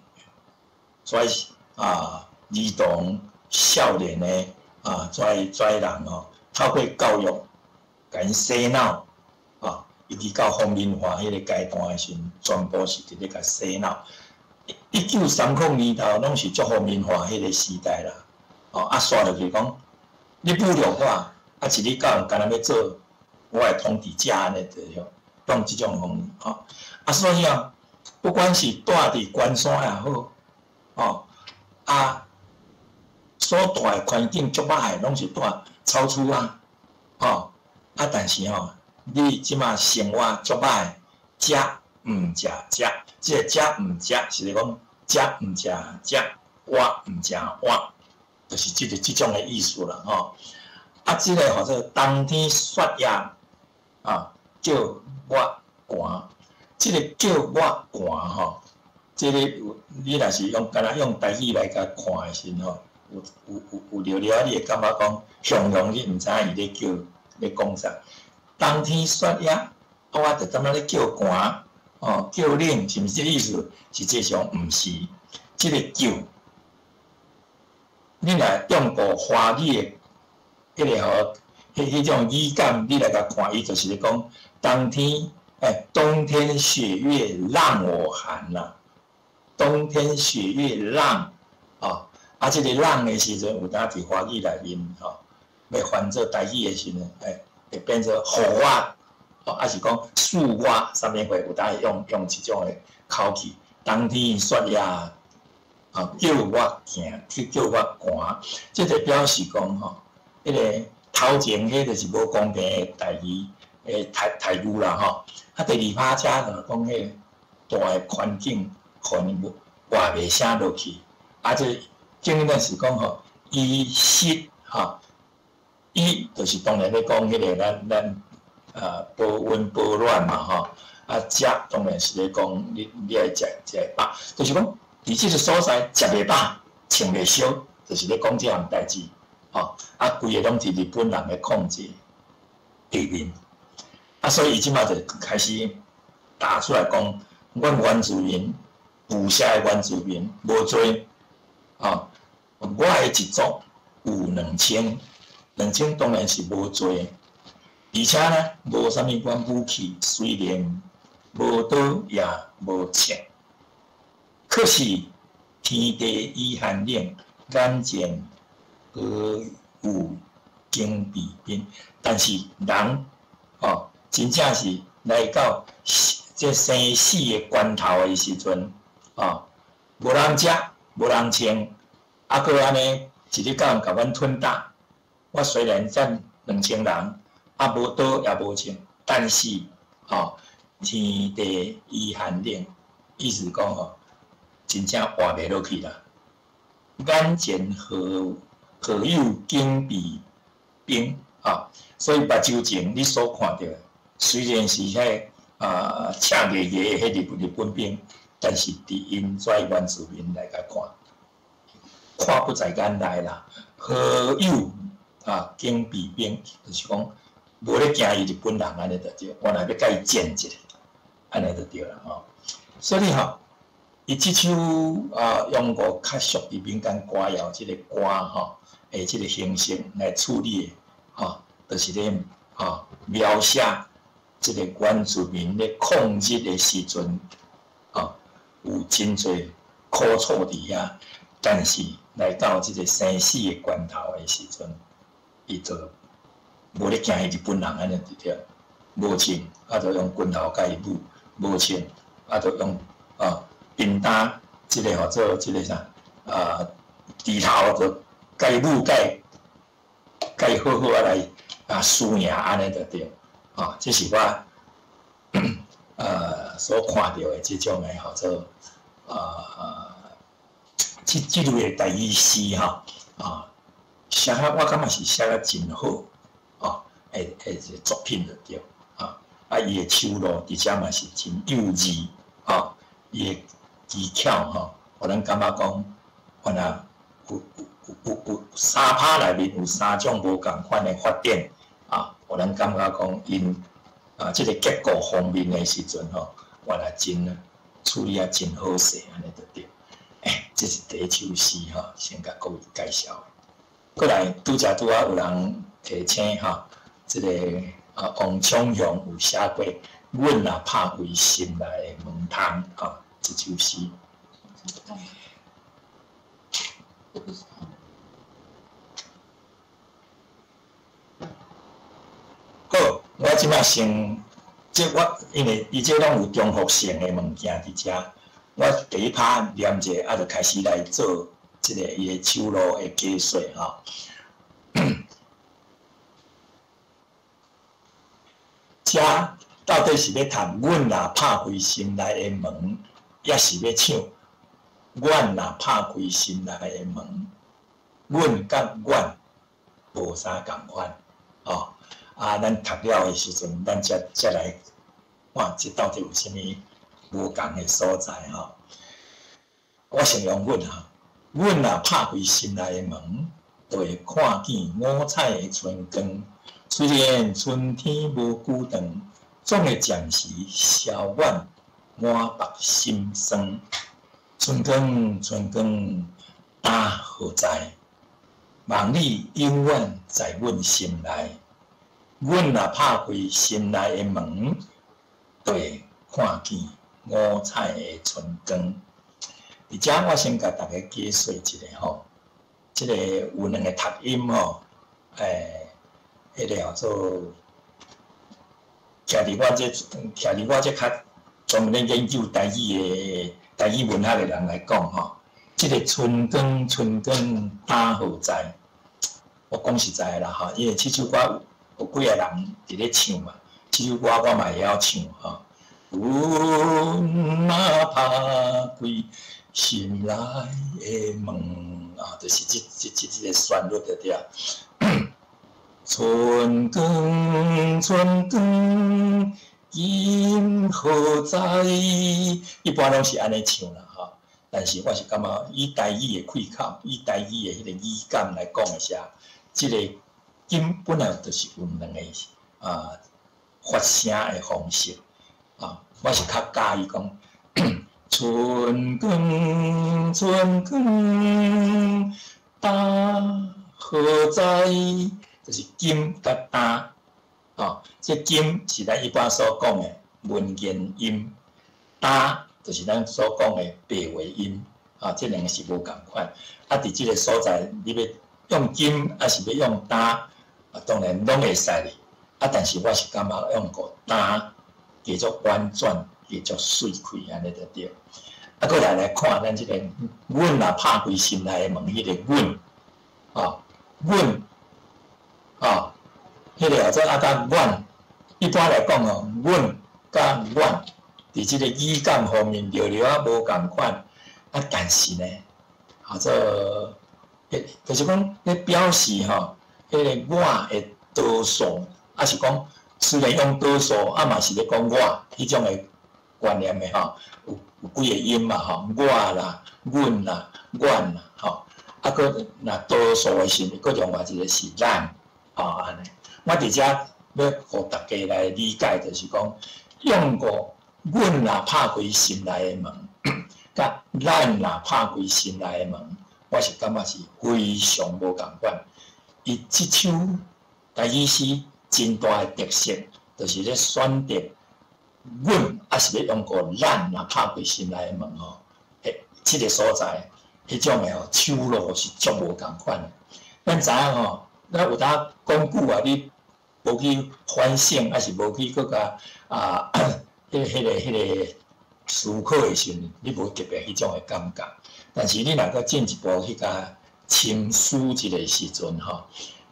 跩啊兒童、少年的啊跩跩人吼，透過教育，共𪜶洗腦，啊，尤其到皇民化彼個階段的時陣，全部是佇咧共洗腦。1930年頭攏是足皇民化彼個時代啦，哦，啊，煞落去講，你侮辱我，啊，一日到晚干焦欲做我的統治者按呢對用這種方式，吼，啊，所以啊，不管是蹛佇關山也好，哦，啊，所蹛的環境足歹的，攏是蹛草厝啊，吼，啊，但是吼，你這馬生活足歹，食毋食食，這個食毋食是咧講食毋食食，活毋食活，就是這個這種的意思啦，吼。啊，這個號做冬天雪夜，啊，叫我寒，這個叫我寒吼，這個你若是用干焦用台語來共看的時陣吼，有有有有了了，你會感覺講形容你毋知影伊咧叫咧講啥。冬天雪夜，啊，我就感覺咧叫寒，哦，叫冷，是毋是這個意思？實際上毋是，這個叫，你若用過華語的彼個吼，彼彼種語感，你來共看，伊就是咧講冬天，欸，冬天雪月讓我寒啦。冬天雪月讓，哦，啊，這個讓的時陣，有當佇華語內面吼，欲翻做台語的時陣，欸，會變做予我，哦，抑是講賜我，啥物貨有當會用用這種的口氣。冬天雪夜，啊，叫我驚，去叫我寒，這就表示講吼，彼個頭前彼就是無公平的待遇，的待待遇啦吼。啊，第二拍遮就講彼個大的環境，予𪜶無活袂啥落去。啊，這正咱是講吼，衣食吼，衣就是當然咧講彼個咱咱啊保溫保暖嘛吼。啊，食當然是咧講你你愛食食會飽，就是講佇這個所在食袂飽，穿袂燒，就是咧講這項代誌。吼，啊，規個攏佇日本人的控制下面。啊，所以伊這馬就開始打出來講，阮原住民，霧社的原住民無濟，吼，我的一族有兩千，兩千當然是無濟，而且呢，無啥物款武器，雖然無刀也無槍，可是天地已寒冷，眼前何有警備兵？但是人，吼，真正是來到這生死的關頭的時陣，哦，無人食，無人穿，啊，閣按呢，一日到晚共阮吞打。我雖然佔兩千人，啊，無刀也無槍，但是，吼，天地已寒冷，意思講吼，真正活袂落去啦。眼前何何有警備兵？啊，所以目睭前你所看著的，雖然是彼個啊赤牙牙的彼日日本兵，但是佇𪜶遮原住民來共看，看不在眼內啦。何有啊警備兵？就是講無咧驚伊日本人按呢就對，原來欲共伊戰一下，按呢就對啦吼。所以吼，伊這首啊用過較屬於民間歌謠這個歌吼，的這個形式來處理的，吼，就是咧吼描寫這個原住民咧抗日的時陣，吼，有真濟苦楚佇遐，但是來到這個生死的關頭的時陣，伊就無咧驚彼日本人按呢就對，無穿，啊，就用拳頭共伊舞；無穿，啊，就用啊扁擔，這個號做這個啥啊，鋤頭就共伊舞，共伊好好仔來啊輸贏按呢就對，啊，這是我所看著的這種的號做啊，這這類的台語詩吼，啊，寫啊我感覺是寫得真好，哦，的的一個作品就對，啊，啊，伊的手路佇遮嘛是真幼稚，吼，伊的技巧吼，予咱感覺講，原來有有有有有三拍內面有三種無仝款的發展，啊，予咱感覺講𪜶啊，這個結構方面的時陣吼，原來真處理啊真好勢，按呢就對。欸，這是第一首詩吼，先共各位介紹。過來拄才拄仔有人提醒吼，這個王昶雄有寫過《阮若拍開心內的門窗》吼，這首詩。好，我這擺先，這我因為伊這攏有重複性的物件佇遮，我第一拍念者，啊，就開始來做這個伊的手路的解說吼。遮到底是欲讀阮若拍開心內的門，抑是欲唱阮若拍開心內的門？阮佮阮無啥仝款，吼。啊，咱讀了的時陣，咱才來看這到底有啥物無仝的所在吼。我先用阮吼，阮若拍開心內的門，就會看見五彩的春光。雖然春天無久長，總會暫時消阮滿腹心酸。春光，春光，今何在？望你永遠在阮心內。阮若拍開心內的門，就會看見五彩的春光。佇遮我先共大家解說一下吼，這個有兩个讀音吼，彼个叫做徛佇我這較專門咧研究台語的台語文學的人來講吼，這个春光春光今何在？我講實在的啦吼，因為這首歌有幾个人佇咧唱嘛，這首歌我嘛會曉唱吼。阮若拍開心內的門啊，就是這个旋律就對。春光春光今何在？一般攏是按呢唱啦吼，但是我是感覺以台語的氣口，以台語的彼個語感來講的時候，這个音本來就是有兩个發聲的方式啊，我是較佮意講春光春光今何在？就是今佮今，哦，這今是咱一般所講的文言音，今就是咱所講的白話音，啊，這兩个是無仝款。啊，佇這个所在，你欲用今，抑是欲用今，啊，當然攏會使哩。啊，但是我是感覺用個今，加做婉轉，加做媠氣，按呢就對。啊，閣來看咱這个，阮若拍開心內的門，彼个阮，啊，阮。啊，彼个叫做啊，佮阮，一般來講哦，阮佮阮，佇這个語感方面著著啊無仝款，啊，但是呢，叫做，就是講咧表示吼，彼个我的多數，抑是講雖然用多數，啊嘛是咧講我彼種的觀念的吼，有幾个音嘛吼，我啦、阮啦、阮啦，吼，啊，閣若多數的時陣，閣另外一个是咱。啊，按呢，我佇遮欲予大家來理解，就是講用過阮若拍開心內的門，佮咱若拍開心內的門，我是感覺是非常無仝款。伊這首台語詩真大的特色，就是咧選擇阮，抑是欲用過咱若拍開心內的門吼，這个所在，彼種的吼手路是足無仝款的。咱知影吼。咱有當講久啊，你無去反省，抑是無去閣共啊，彼个思考的時陣，你無特別彼種的感覺。但是你若閣進一步去共深思一个時陣吼，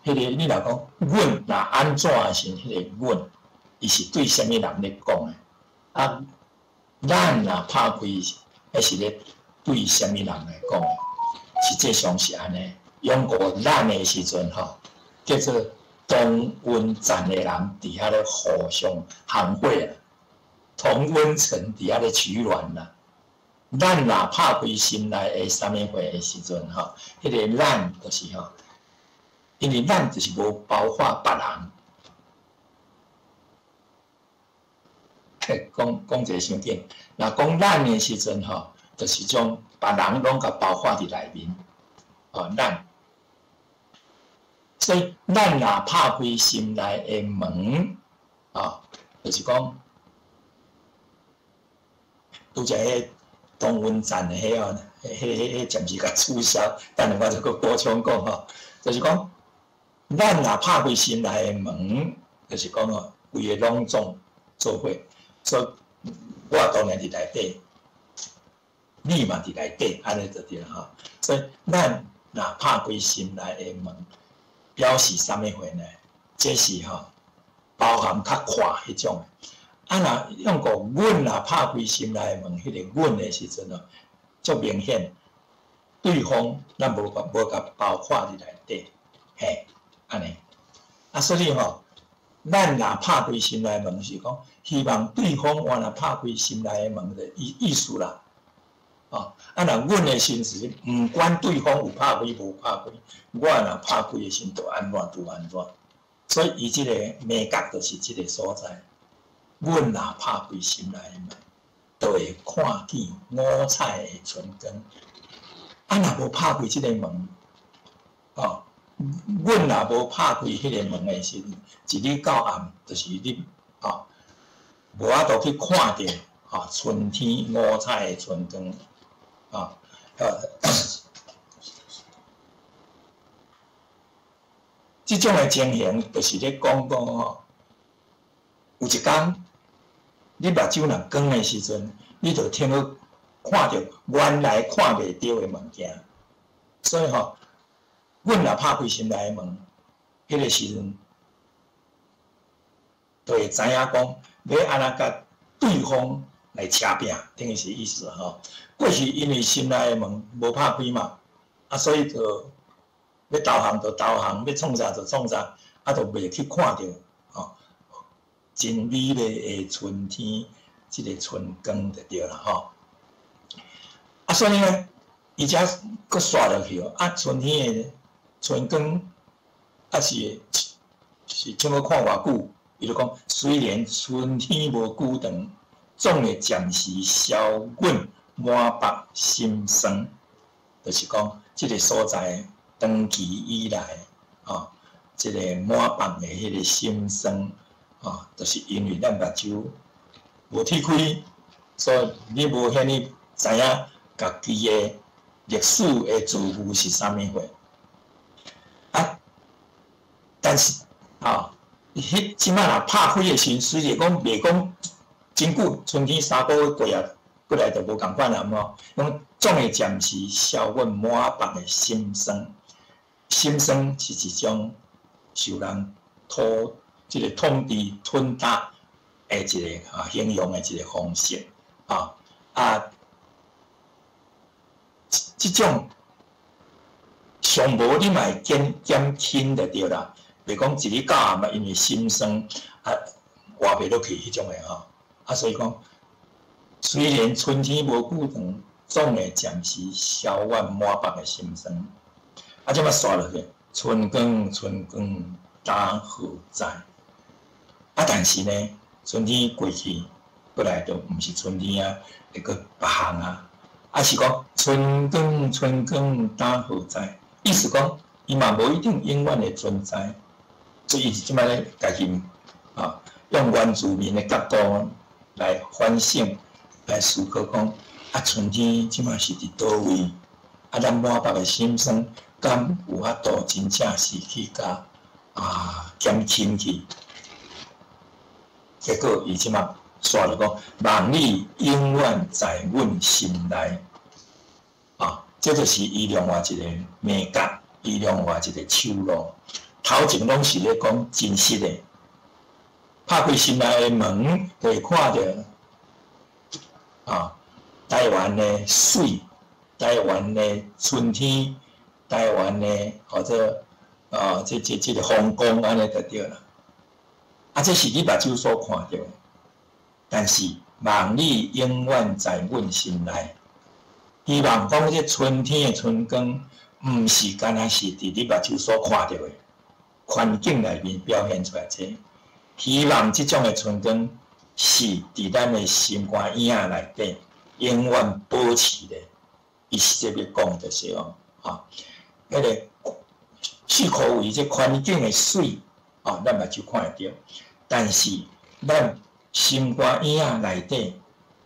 彼个你若講阮若按怎的時陣，彼个阮，伊是對啥物人咧講的？啊，咱若拍開，彼是咧對啥物人來講的？實際上是按呢，用過咱的時陣吼。叫做同溫層的人佇遐咧互相烘火啦，同溫層佇遐咧取暖啦。咱若拍開心內的啥物貨的時陣吼，彼个咱就是吼，因為咱就是無包括別人。講講一个傷緊，若講咱的時陣吼，就是將別人攏共包括佇內面，哦，咱。所以咱若拍開心內的門，啊，就是講，拄才彼東溫站的彼哦，彼暫時共取消，等下我就閣補充講吼，就是講，咱若拍開心內的門，就是講哦，規个攏總做伙，所以我當然佇內底，你嘛佇內底，按呢就對啦吼。所以咱若拍開心內的門，表示啥物貨呢？這是吼包含較闊彼種的。啊，若用過阮若拍開心內的門，彼个阮的時陣哦，足明顯，對方咱無共包括佇內底，嘿，按呢。啊，所以吼，咱若拍開心內門是講，希望對方原來拍開心內的門的意思啦。哦，啊，若阮的心是，毋管對方有拍開無拍開，我若拍開的心就按怎就按怎。所以伊這个眉角就是這个所在。阮若拍開心內的門，就會看見五彩的春光。啊，若無拍開這个門，哦，阮若無拍開彼个門的時陣，一日到暗就是你，哦，無法度去看著，哦，春天五彩的春光。啊，這種的情形，就是咧講講吼，有一工，你目睭若光的時陣，你就聽去看著原來看袂著的物件。所以吼，阮若拍開心內的門，彼个時陣，就會知影講，欲按怎共對方來車拚，等於是意思吼。過去因為心內的門無拍開嘛，啊，所以就欲投降就投降，欲創啥就創啥，啊，就袂去看著吼，真美麗的春天，這个春光就對啦吼。啊，所以呢，伊才閣煞落去哦。啊，春天的春光，啊是像欲看偌久，伊就講，雖然春天無久長，總會暫時消阮滿腹心酸，就是講，這个所在長期以來，吼，這个滿腹的彼个心酸，吼，就是因為咱目睭無鐵開，所以你無遐爾知影家己的歷史的遭遇是啥物貨。啊，但是，吼，彼這擺若拍開的時陣，雖然講袂講真久，春天3個月過啊，過來就無仝款啦，吼。講總會暫時消阮滿腹的心酸，心酸是一種受人統這個統治吞打的一個啊形容的一個方式，啊啊，這種上無你嘛會減減輕就對啦，袂講一日到暗嘛，因為心酸啊活袂落去彼種的吼，啊所以講，雖然春天無久長，總會暫時消阮滿腹的心酸。啊，這擺煞落去，春光春光今何在？啊，但是呢，春天過去，過來就毋是春天啊，會閣別項啊。啊，是講春光春光今何在？意思講，伊嘛無一定永遠會存在。所以伊這擺咧家己啊，用原住民的角度來反省，來思考講，啊，春天這擺是佇佗位？啊，咱滿腹的心酸，敢有法度真正是去共啊減輕去？結果伊這擺煞就講，望你永遠在阮心內。啊，這就是伊另外一個眉角，伊另外一個手路。頭前攏是咧講真實的，拍開心內的門，就會看著啊，台灣的水，台灣的春天，台灣的或者啊，這個風光按呢就對啦。啊，這是你目睭所看著的，但是望你永遠在阮心內。希望講這春天的春光，毋是干焦是佇你目睭所看著的環境內面表現出來這。希望這種的春光是佇咱的心肝影內底永遠保持的。伊實際欲講就是講，啊，彼個四箍圍這環境的媠，哦，咱目睭看會著。但是咱心肝耳仔內底，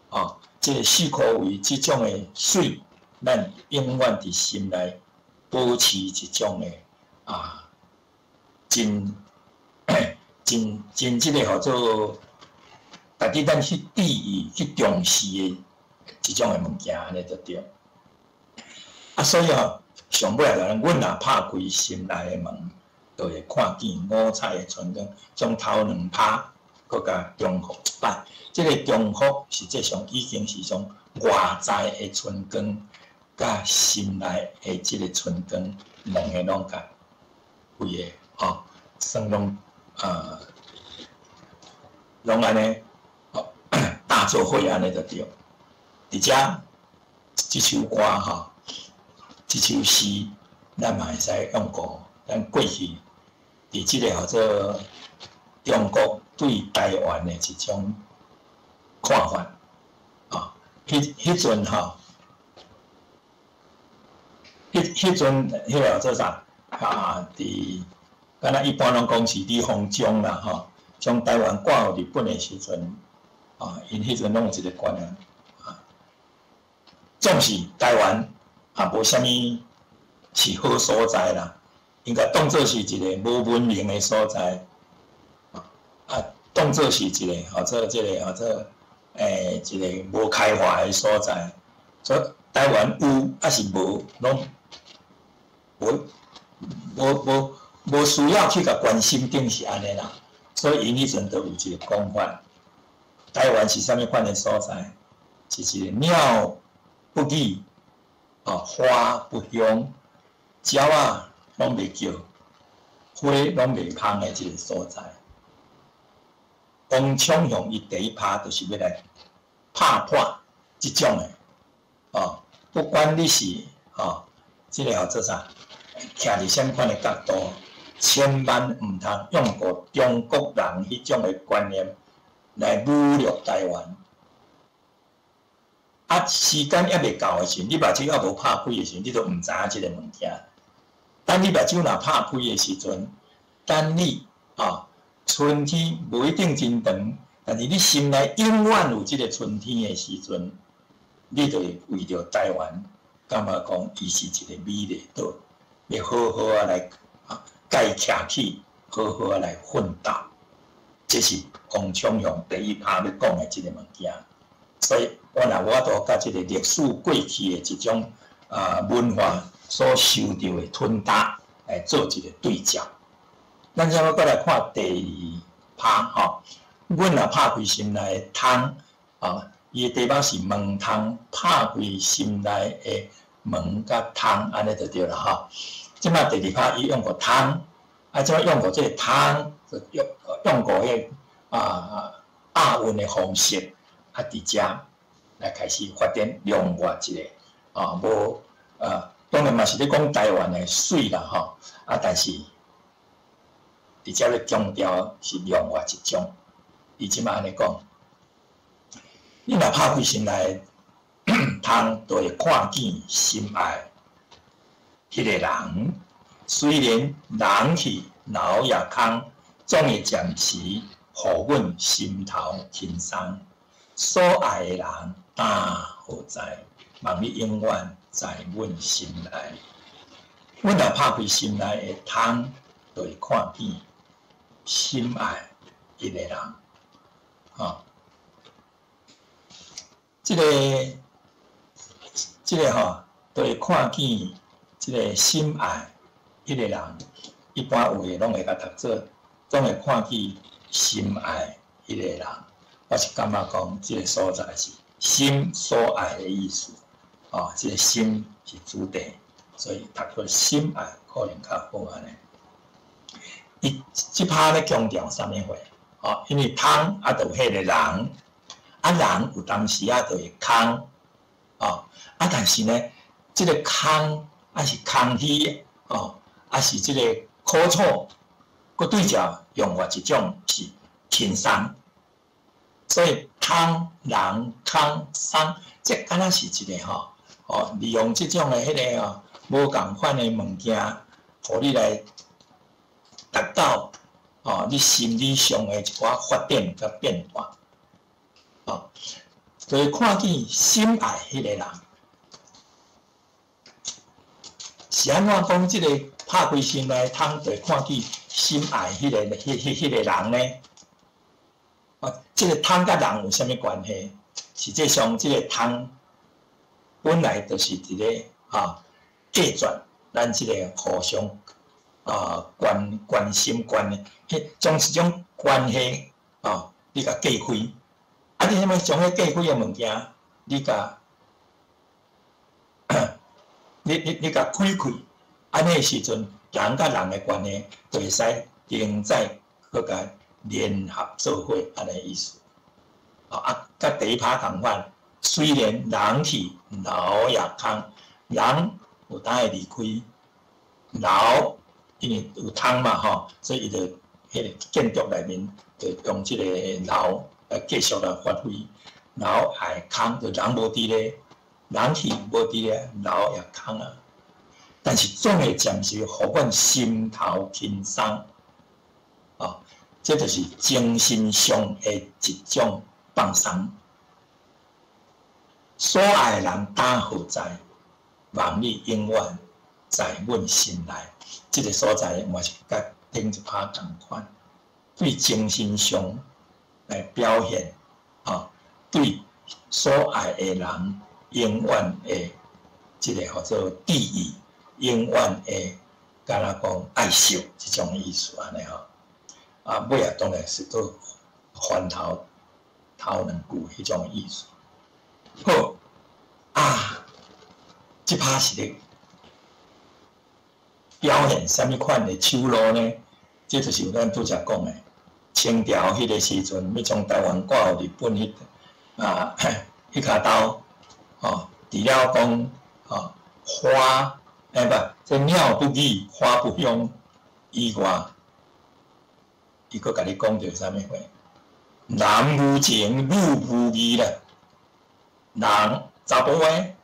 哦，這个四箍圍這種的媠，咱永遠佇心內保持一種的啊，真真真這个號做，值得咱去注意、去重視的一種的物件，按呢就對。啊，所以哦，上尾來，阮若拍開心內的門，就會看見五彩的春光，將頭兩拍，閣共重複一擺。這个重複實際上已經是將外在的春光，佮心內的這个春光，兩个攏共規个吼，算攏攏按呢，大做伙按呢就對。佇遮這首歌吼，這首詩，咱嘛會使用過咱過去佇這个號做中國對台灣的一種看法，啊，彼陣吼，彼陣彼个號做啥？啊，佇敢若一般攏講是李鴻章啦，吼，將台灣割予日本的時陣，啊，𪜶彼陣攏有一个觀念，啊，總是台灣也無啥物是好所在啦，𪜶共當做是一个無文明的所在，啊，當做是一个號做這个號做一个無開化的所在，所以台灣有抑是無，攏無無無無需要去共關心，頂是按呢啦。所以𪜶彼陣就有一个講法，台灣是啥物款的所在？是一个鳥不語，啊花不香，鳥仔攏袂叫，花攏袂芳的一个所在。王昌雄伊第一拍就是欲來拍破這種的，哦，不管你是哦，這个號做啥，徛佇啥物款的角度，千萬毋通用過中國人彼種的觀念來侮辱台灣。啊，時間猶未到的時陣，你目睭猶無拍開的時陣，你都毋知影這个物件。等你目睭若拍開的時陣，等你啊，春天無一定真長，但是你心內永遠有這个春天的時陣，你就會為著台灣，感覺講伊是一个美麗島，欲好好仔來啊蓋徛起，好好仔來奮鬥。這是王昌雄第一拍欲講的這个物件。所以我若無法度佮這个歷史過去的一種啊文化所受著的吞打來做一个對照。咱這擺閣來看第二拍吼，阮若拍開心內的窗，啊，伊的題目是門窗，拍開心內的門佮窗，按呢就對啦吼。這擺第二拍伊用過窗，啊，這擺用過這个窗，用用過彼个啊押韻的方式，啊，佇遮來開始發展另外一个啊，無啊，當然嘛是咧講台灣的媠啦吼，啊，但是佇遮咧強調是另外一種，伊這擺按呢講，你若拍開心內窗，就會看見心愛彼個人。雖然人去樓也空，總會暫時予阮心頭輕鬆。所愛的人膽何在？望你永遠在阮心內。阮若拍開心內的窗，就會看見心愛彼個人。吼，這个這个吼，就會看見這个心愛彼個人。一般有的攏會共讀做，總會看見心愛彼個人。我是感覺講，這个所在是心所愛的意思。哦，這个心是主題，所以讀做心愛可能較好按呢。伊這拍咧強調啥物貨？哦，因為窗啊，就有彼个人，啊人有當時仔就會空，哦，啊但是呢，這个空抑是空虛，哦，抑是這个苦楚，閣對照用外一種是輕鬆，所以窗人空鬆，這敢若是一个吼，哦，利用這種的彼个吼無仝款的物件予你來達到哦，你心理上的一寡發展佮變化，哦，就會看見心愛彼個人。是按怎講？這个拍開心內窗，就會看見心愛彼个、彼、彼、彼個人呢？啊，這个窗佮人有啥物關係？實際上，這个窗本來就是一个啊隔絕咱這个互相啊關關心關的，彼將一種關係啊，你共隔開。啊，你啥物將彼隔開的物件，你共你你你共開開，按呢時陣，人佮人的關係就會使另再閣共聯合做伙，按呢意思。啊，佮第一拍仝款，雖然人去樓也空，人有當會離開，樓因為有窗嘛吼，所以伊就彼个建築內面就用這个樓來繼續來發揮。樓也空，就人無佇咧，人去無佇咧，樓也空啊。但是總會暫時予阮心頭輕鬆，哦，這就是精神上的一種放鬆。所愛的人膽何在？望你永遠在阮心內。這个所在嘛是佮頂一拍仝款，對精神上來表現，啊，對所愛的人永遠的這个號做記憶，永遠會敢若講愛惜這種意思按呢吼。啊，尾仔當然是閣翻頭頭兩句彼種意思。好，啊，這拍是咧表現啥物款的手路呢？這就是咱拄才講的，清朝彼个時陣欲將台灣割予日本彼啊，彼跤刀，吼，除了講吼花，欸不，這鳥不語，花不香以外，伊閣共你講著啥物話？男無情，女無義啦。人查埔的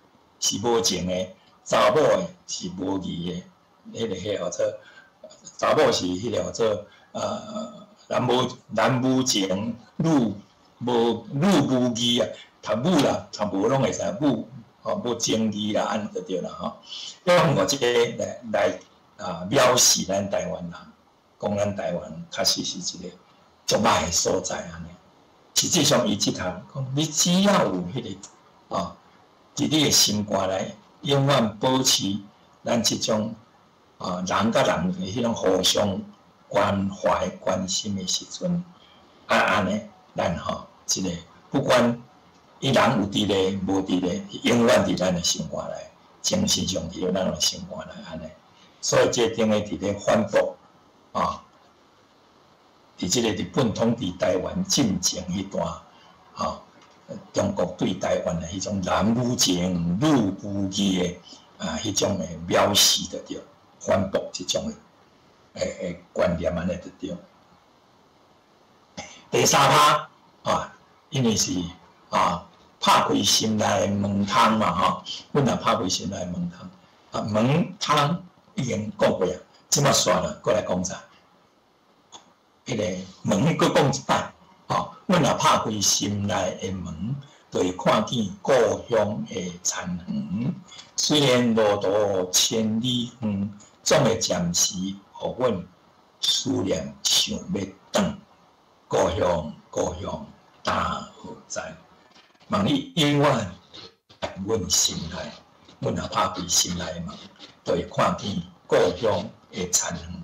是無情的，查某的是無義的。彼个彼號做查某是彼个號做男無情，女無義啊。讀武啦，讀無攏會使武吼無情義啦，按呢就對啦吼。用我這个來啊藐視咱台灣人，講咱台灣確實是一個足歹的所在按呢。實際上，伊這項講，你只要有彼个啊，佇你的心肝內，永遠保持咱這種啊人佮人的彼種互相關懷、關心的時陣，啊按呢，咱吼這个不管伊人有佇咧無佇咧，永遠佇咱的心肝內，精神上佇咱的心肝內按呢。所以這等於佇咧反駁啊，佇這個日本統治台灣進前彼段，吼，中國對台灣的彼種男無情、女無義的啊，彼種的藐視就對，反駁這種的觀念按呢就對。第三拍啊，因為是啊拍開心內的門窗嘛吼，阮若拍開心內的門窗，啊門窗已經講過啊，這馬煞啦，閣來講啥？彼个門閣講一擺，吼，阮若拍開心內的門，就會看見故鄉的殘垣。雖然路途千里遠，總會暫時予阮思念想欲轉。故鄉，故鄉，膽何在？望你永遠佇阮心內。阮若拍開心內的門，就會看見故鄉的殘垣。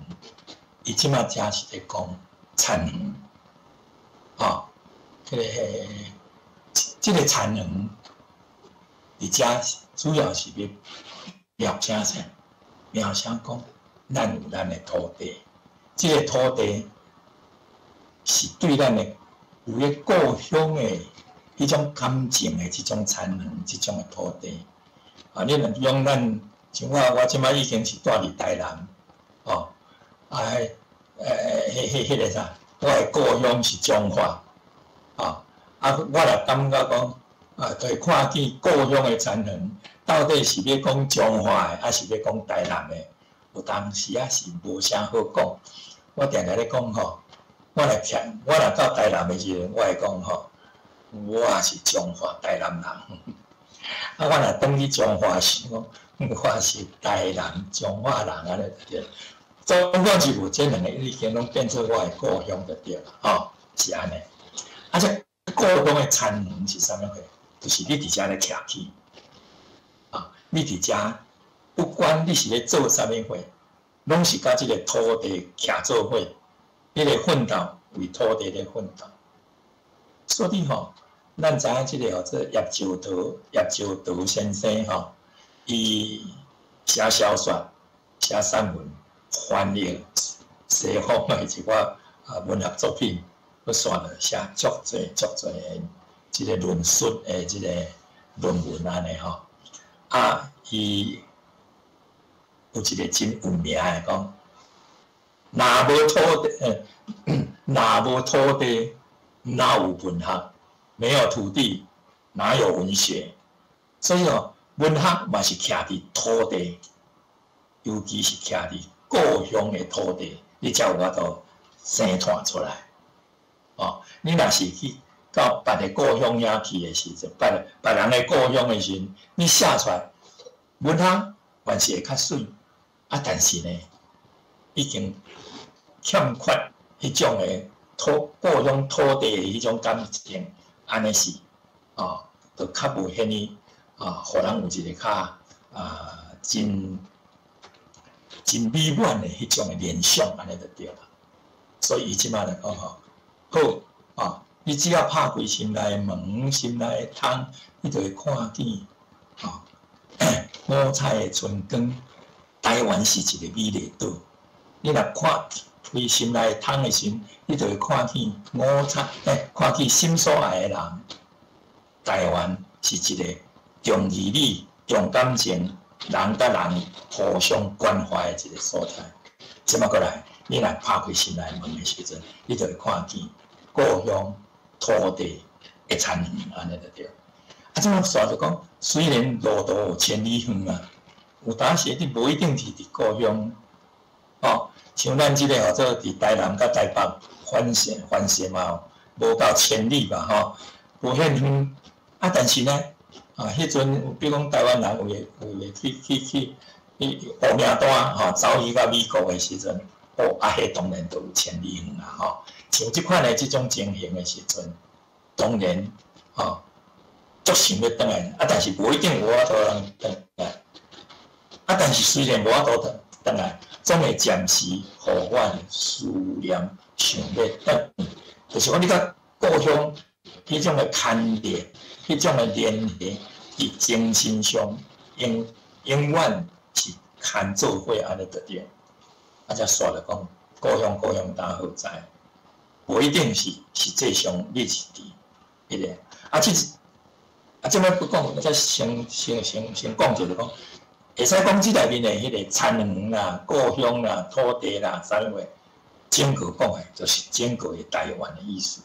伊這馬遮是咧講殘垣，吼，這个殘垣，佇遮主要是欲描寫啥？描寫講，咱有咱的土地，這个土地是對咱的有咧故鄉的彼種感情的這種殘垣，這種的土地。啊，你若用咱像我，我這馬已經是住佇台南，哦，啊，彼个啥，我的故鄉是彰化，啊，啊，我若感覺講，啊，就會看見故鄉的殘垣，到底是欲講彰化的，抑是欲講台南的？有當時啊是無啥好講。我定定咧講吼，我若徛，我若到台南的時陣，我會講吼，我是彰化台南人。啊，我若轉去彰化時，講我是台南彰化人按呢就對。總共是無這兩个已經攏變做我的故鄉就對啦，吼，是按呢。啊，這故鄉的田園是啥物貨？就是你佇遮咧徛起，啊，你佇遮，不管你是咧做啥物貨，攏是佮這个土地徛做伙，彼个奮鬥為土地咧奮鬥。所以吼，咱知影這个號做葉石濤，葉石濤先生吼，伊寫小說、寫散文、翻譯西方的一寡文學作品，閣煞落寫足濟足濟的這个論述的這个論文按呢吼。啊，伊有一个真有名的講，若無土地，若無土地，哪有文學？沒有土地，哪有文學？所以哦，文學嘛是徛佇土地，尤其是徛佇故鄉的土地，你才有法度生湠出來。哦，你若是去到別个故鄉遐去的時陣，別別人的故鄉的時陣，你寫出來文學還是會較媠，啊，但是呢，已經欠缺彼種的故鄉土地的彼種感情，按呢是，哦，就較無遐爾啊，予人有一个較真真美滿的彼種的聯想，按呢就對啦。所以伊這擺來講吼，好啊，你只要拍開心內的門、心內的窗，你就會看見，啊，五彩的春光。台灣是一個美麗島。你若看開心內的窗的時陣，你就會看見五彩，看見心所愛的人。台灣是一個重義理、重感情、人佮人互相關懷的一個所在。這擺過來，你若拍開心內門的時陣，你就會看見故鄉土地的田園，按呢就對。啊，這擺煞就講，雖然路途千里遠啊，有當時你無一定是佇故鄉，哦，像咱這個號做佇台南佮台北環線環線嘛，無夠千里吧，吼，無遐遠。啊，但是呢，啊，彼陣比如講台灣人有的有的去去去去烏名單吼，走去到美國的時陣，哦，啊，彼當然就有千里遠啊，吼。像這款的這種情形的時陣，當然，吼，足想欲轉來，啊，但是無一定有法度通轉來。啊，但是雖然無法度轉轉來，總會暫時予我的思念想欲轉，就是講你佮故鄉彼種的牽連、彼種的連繫，佇精神上永永遠是牽做伙按呢就對。啊，才煞來講，故鄉故鄉當何在？無一定是實際上你是佇彼个。啊，這啊，這擺不講，我才先先先先講者就講，會使講這內面的彼個田園啦、故鄉啦、土地啦，啥物話，整個講的就是整個的台灣的意思。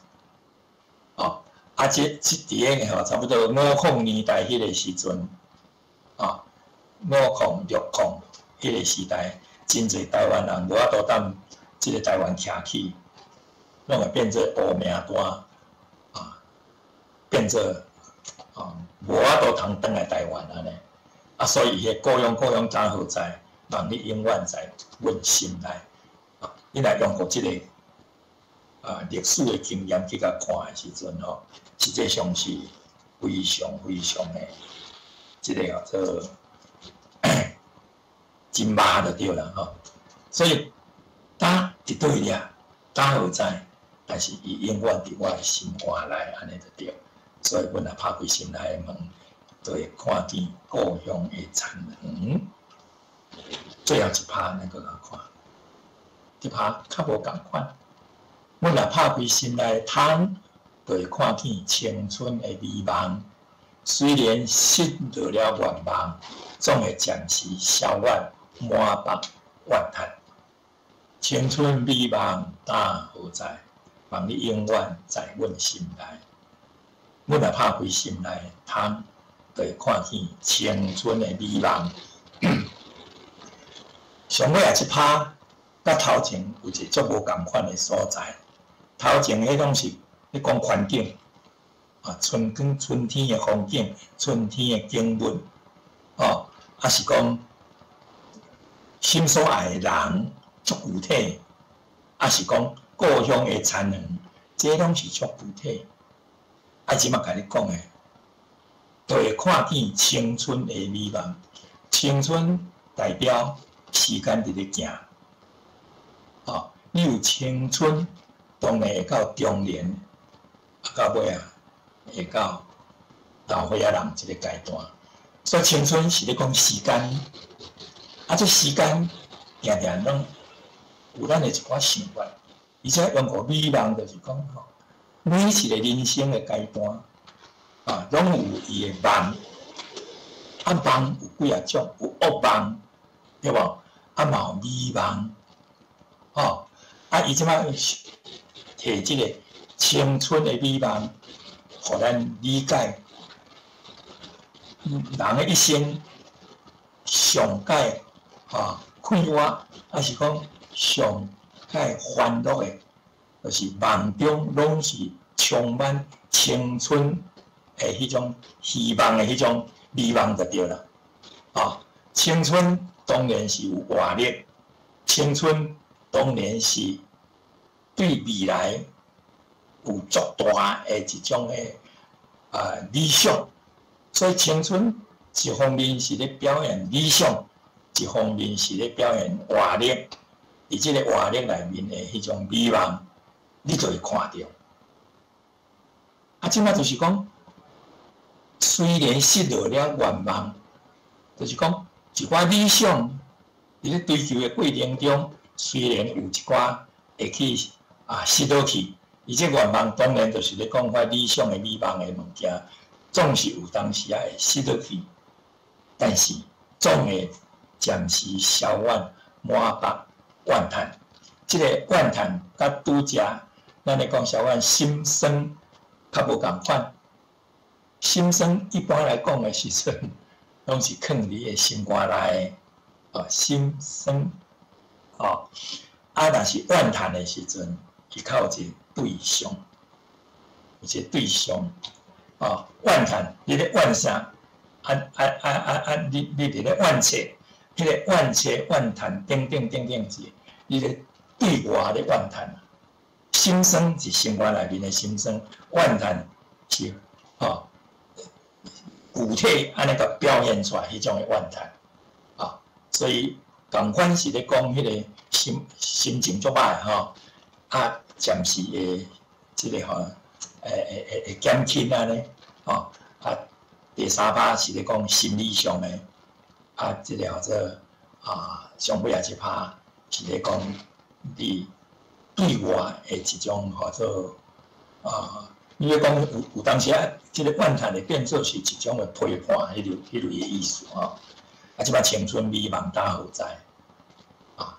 哦，啊，這這佇个吼，差不多五零年代彼個時陣，啊，五零六零彼個時代，真濟台灣人無法度踮這个台灣徛起，攏會變做烏名單，啊，變做啊無法度通轉來台灣按呢。啊，所以伊个故鄉故鄉當何在？望你永遠在阮心內。啊，你若用過這個歷史的經驗去共看的時陣吼，實際上是非常非常的這个叫做真肉就對啦吼。所以，呾佇佗位爾，呾何在？但是伊永遠佇我的心肝內，按呢就對。所以，阮若拍開心內的門，就會看見故鄉的田園。最後一拍，咱閣來看，這拍較無仝款。阮若拍開心內的窗，就會看見青春的美夢。雖然失落了願望，總會暫時消阮滿腹怨嘆。青春美夢當何在？望你永遠在阮心內。阮若拍開心內的窗，就會看見青春的美夢。上尾仔這拍，佮頭前有一個足無仝款的所在。頭前彼攏是咧講環境，啊，春光春天的風景，春天的景物，哦，抑是講心所愛的人足具體，抑是講故鄉的田園，這攏是足具體。啊，這馬共你講的，就會看見青春的美夢。青春代表時間佇咧行，哦，你有青春，當然會到中年，啊，到尾啊，會到老歲仔人這个階段。所以青春是咧講時間，啊，這時間定定攏有咱的一寡想法，而且用個美夢就是講吼，每一個人生的階段，啊，攏有伊的夢，啊，夢有幾仔種，有惡夢，對無？啊，嘛有美夢，吼，啊，伊這擺提這个青春的美夢，予咱理解人的一生上蓋啊快活，抑是講上蓋歡樂的，就是夢中攏是充滿青春的彼種希望的彼種美夢就對啦。啊，青春當然是有活力，青春當然是對未來有足大的一種的理想，所以青春一方面是咧表現理想，一方面是咧表現活力。佇這个活力內面的彼種美夢，你就會看著。啊，這擺就是講，雖然失落了願望，就是講一寡理想，佇咧追求的過程中，雖然有一寡會去失落去，伊這願望當然就是咧講遐理想的美夢的物件，總是有當時仔會失落去，但是總會暫時消遠滿腹怨嘆。這个怨嘆佮拄才咱咧講小可心酸較無仝款。心酸一般來講的時陣，攏是囥佇的心肝內，哦，心酸，哦，啊，若是怨嘆的時陣，伊較有一個對象，有一個對象，哦，怨嘆，你咧怨啥？啊啊啊啊啊！你佇咧怨切，彼个怨切、怨嘆等等等等是，你咧對外咧怨嘆。心酸是心肝內面的心酸，怨嘆是哦，具體按呢共表現出來彼種的怨嘆，啊，所以仝款是咧講彼个心心情足歹吼，啊，暫時會這个吼，會會會會減輕按呢，吼，啊，第三拍是咧講心理上的，啊，這个叫做啊，上尾仔一拍是咧講你對外的一種叫做啊，你咧講有有當時啊，這个怨嘆會變做是一種的批判，彼類彼類的意思吼。啊，這擺青春美夢膽何在？啊，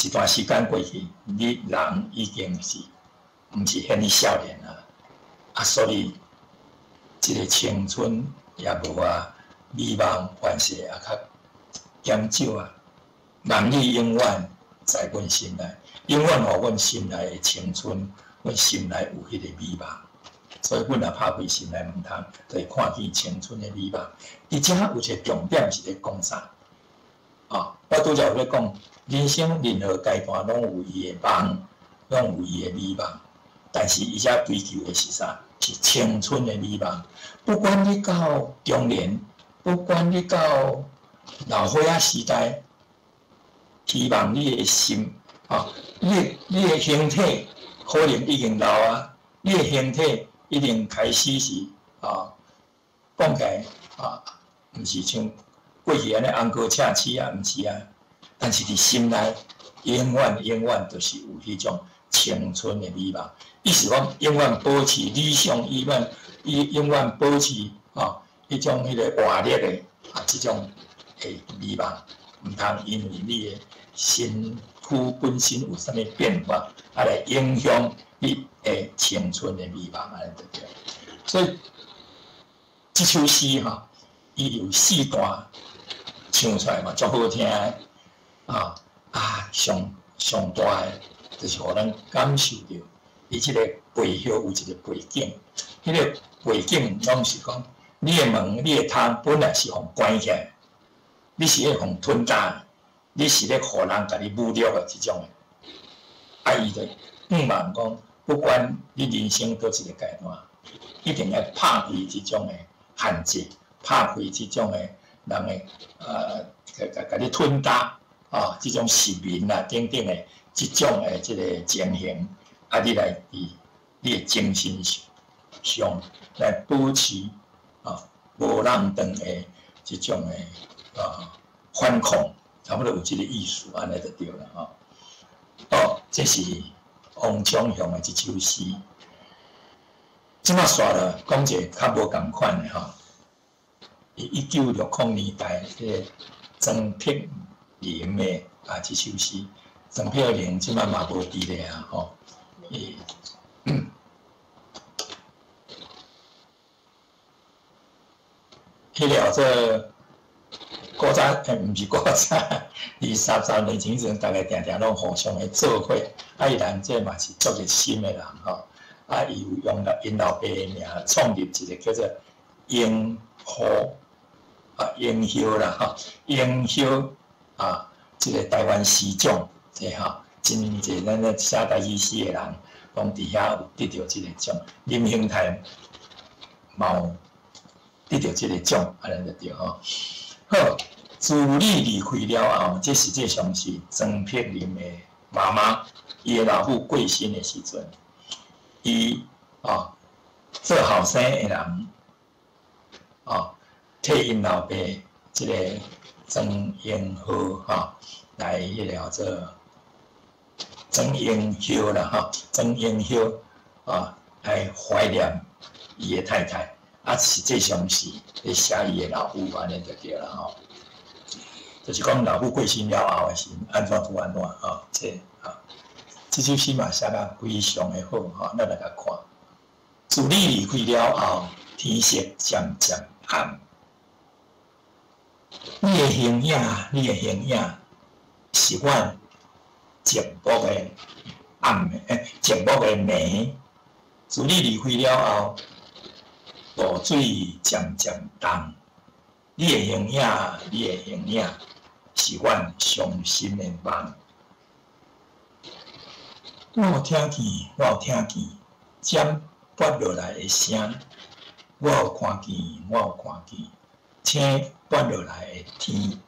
一段時間過去，你人已經是毋是遐爾少年啊，啊，所以這个青春也無啊，美夢凡勢也較減少啊。望你永遠在阮心內，永遠予阮心內的青春，阮心內有彼個美夢。所以阮若拍開心內門窗，就會看見青春的美夢。佇遮有一個重點是咧講啥？啊，我拄才有咧講，人生任何階段攏有伊的夢，攏有伊的美夢。但是伊遮追求的是啥？是青春的美夢。不管你到中年，不管你到老歲仔時代，希望你的心，啊，你的形體可能已經老啊，你的形體已經開始是啊，講起來啊，毋是像過去按呢紅膏赤齒啊，毋是啊。但是佇心內，永遠永遠就是有彼種青春的美夢。意思講，永遠保持理想，永遠伊永遠保持啊，彼種彼个活力的啊，這種的美夢，毋通因為你的身軀本身有啥物變化，啊來影響你的青春的美夢，按呢就對。所以這首詩吼，伊有四段唱出來嘛，足好聽的啊。啊，上上大的，就是予咱感受著，伊這个背後有一个背景，彼个背景攏是講，你的門、你的窗本來是予關起來，你是咧予吞焦，你是咧予人共你侮辱的這種的。啊，伊就向望講，不管你人生佗一个階段，一定愛拍開這種的限制，拍開這種的人的共共你吞焦啊，這種市民啊等等的這種的這个情形，啊，你來佇你的精神上來保持啊無人當的這種的啊反抗，差不多有這个意思，按呢就對啦吼。哦，這是王昌雄的這首詩。這馬煞落講一个較無仝款的吼。1960年代，這个曾碧玲的啊這首詩，曾碧玲這馬嘛無佇咧啊吼。伊，彼个做古早，毋是古早，20、30年前陣，逐家定定攏互相的做伙。啊，伊人這嘛是足熱心的人吼。啊，伊有用𪜶老爸的名創立一个叫做櫻花啊，櫻葉啦吼，櫻葉啊，這个台灣詩獎，這吼真濟咱咧寫台語詩的人，攏佇遐有得著這个獎。林興泰嘛有得著這个獎，按呢就對吼。好，自你離開了後，這實際上是曾碧玲的媽媽，伊的老母過身的時陣，伊啊做後生的人啊，替𪜶老爸這个曾英和吼來彼个叫做曾英秀啦吼，曾英秀啊來懷念伊的太太。啊，實際上是咧寫伊的老母，按呢就對啦吼。就是講老母過身了後的時陣，按怎就按怎吼。這啊，這首詩嘛寫甲非常的好吼，咱來共看。自你離開了後，天色漸漸暗。你的形影，你的形影，是阮寂寞的暗的，寂寞的暝。自你離開了後，露水漸漸重，你的形影，你的形影，是阮傷心的夢。我有聽見，我有聽見，針撥落來的聲；我有看見，我有看見，星撥落來的天。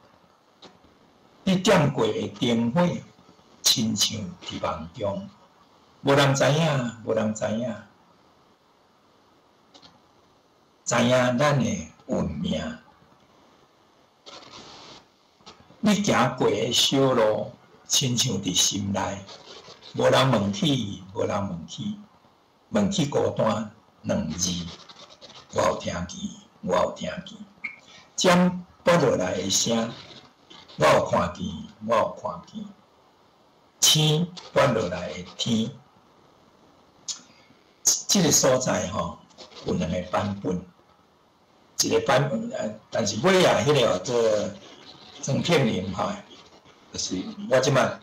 你點過的燈火，親像佇夢中，無人知影，無人知影。知影咱的運命，你行過的小路，親像佇心內，無人問起，無人問起，問起孤單兩字，我有聽見，我有聽見，針撥落來的聲，我有看見，我有看見，星撥落來的天，這个所在吼有兩个版本。一个版本，但是尾仔彼个叫做曾碧玲吼，就是我這擺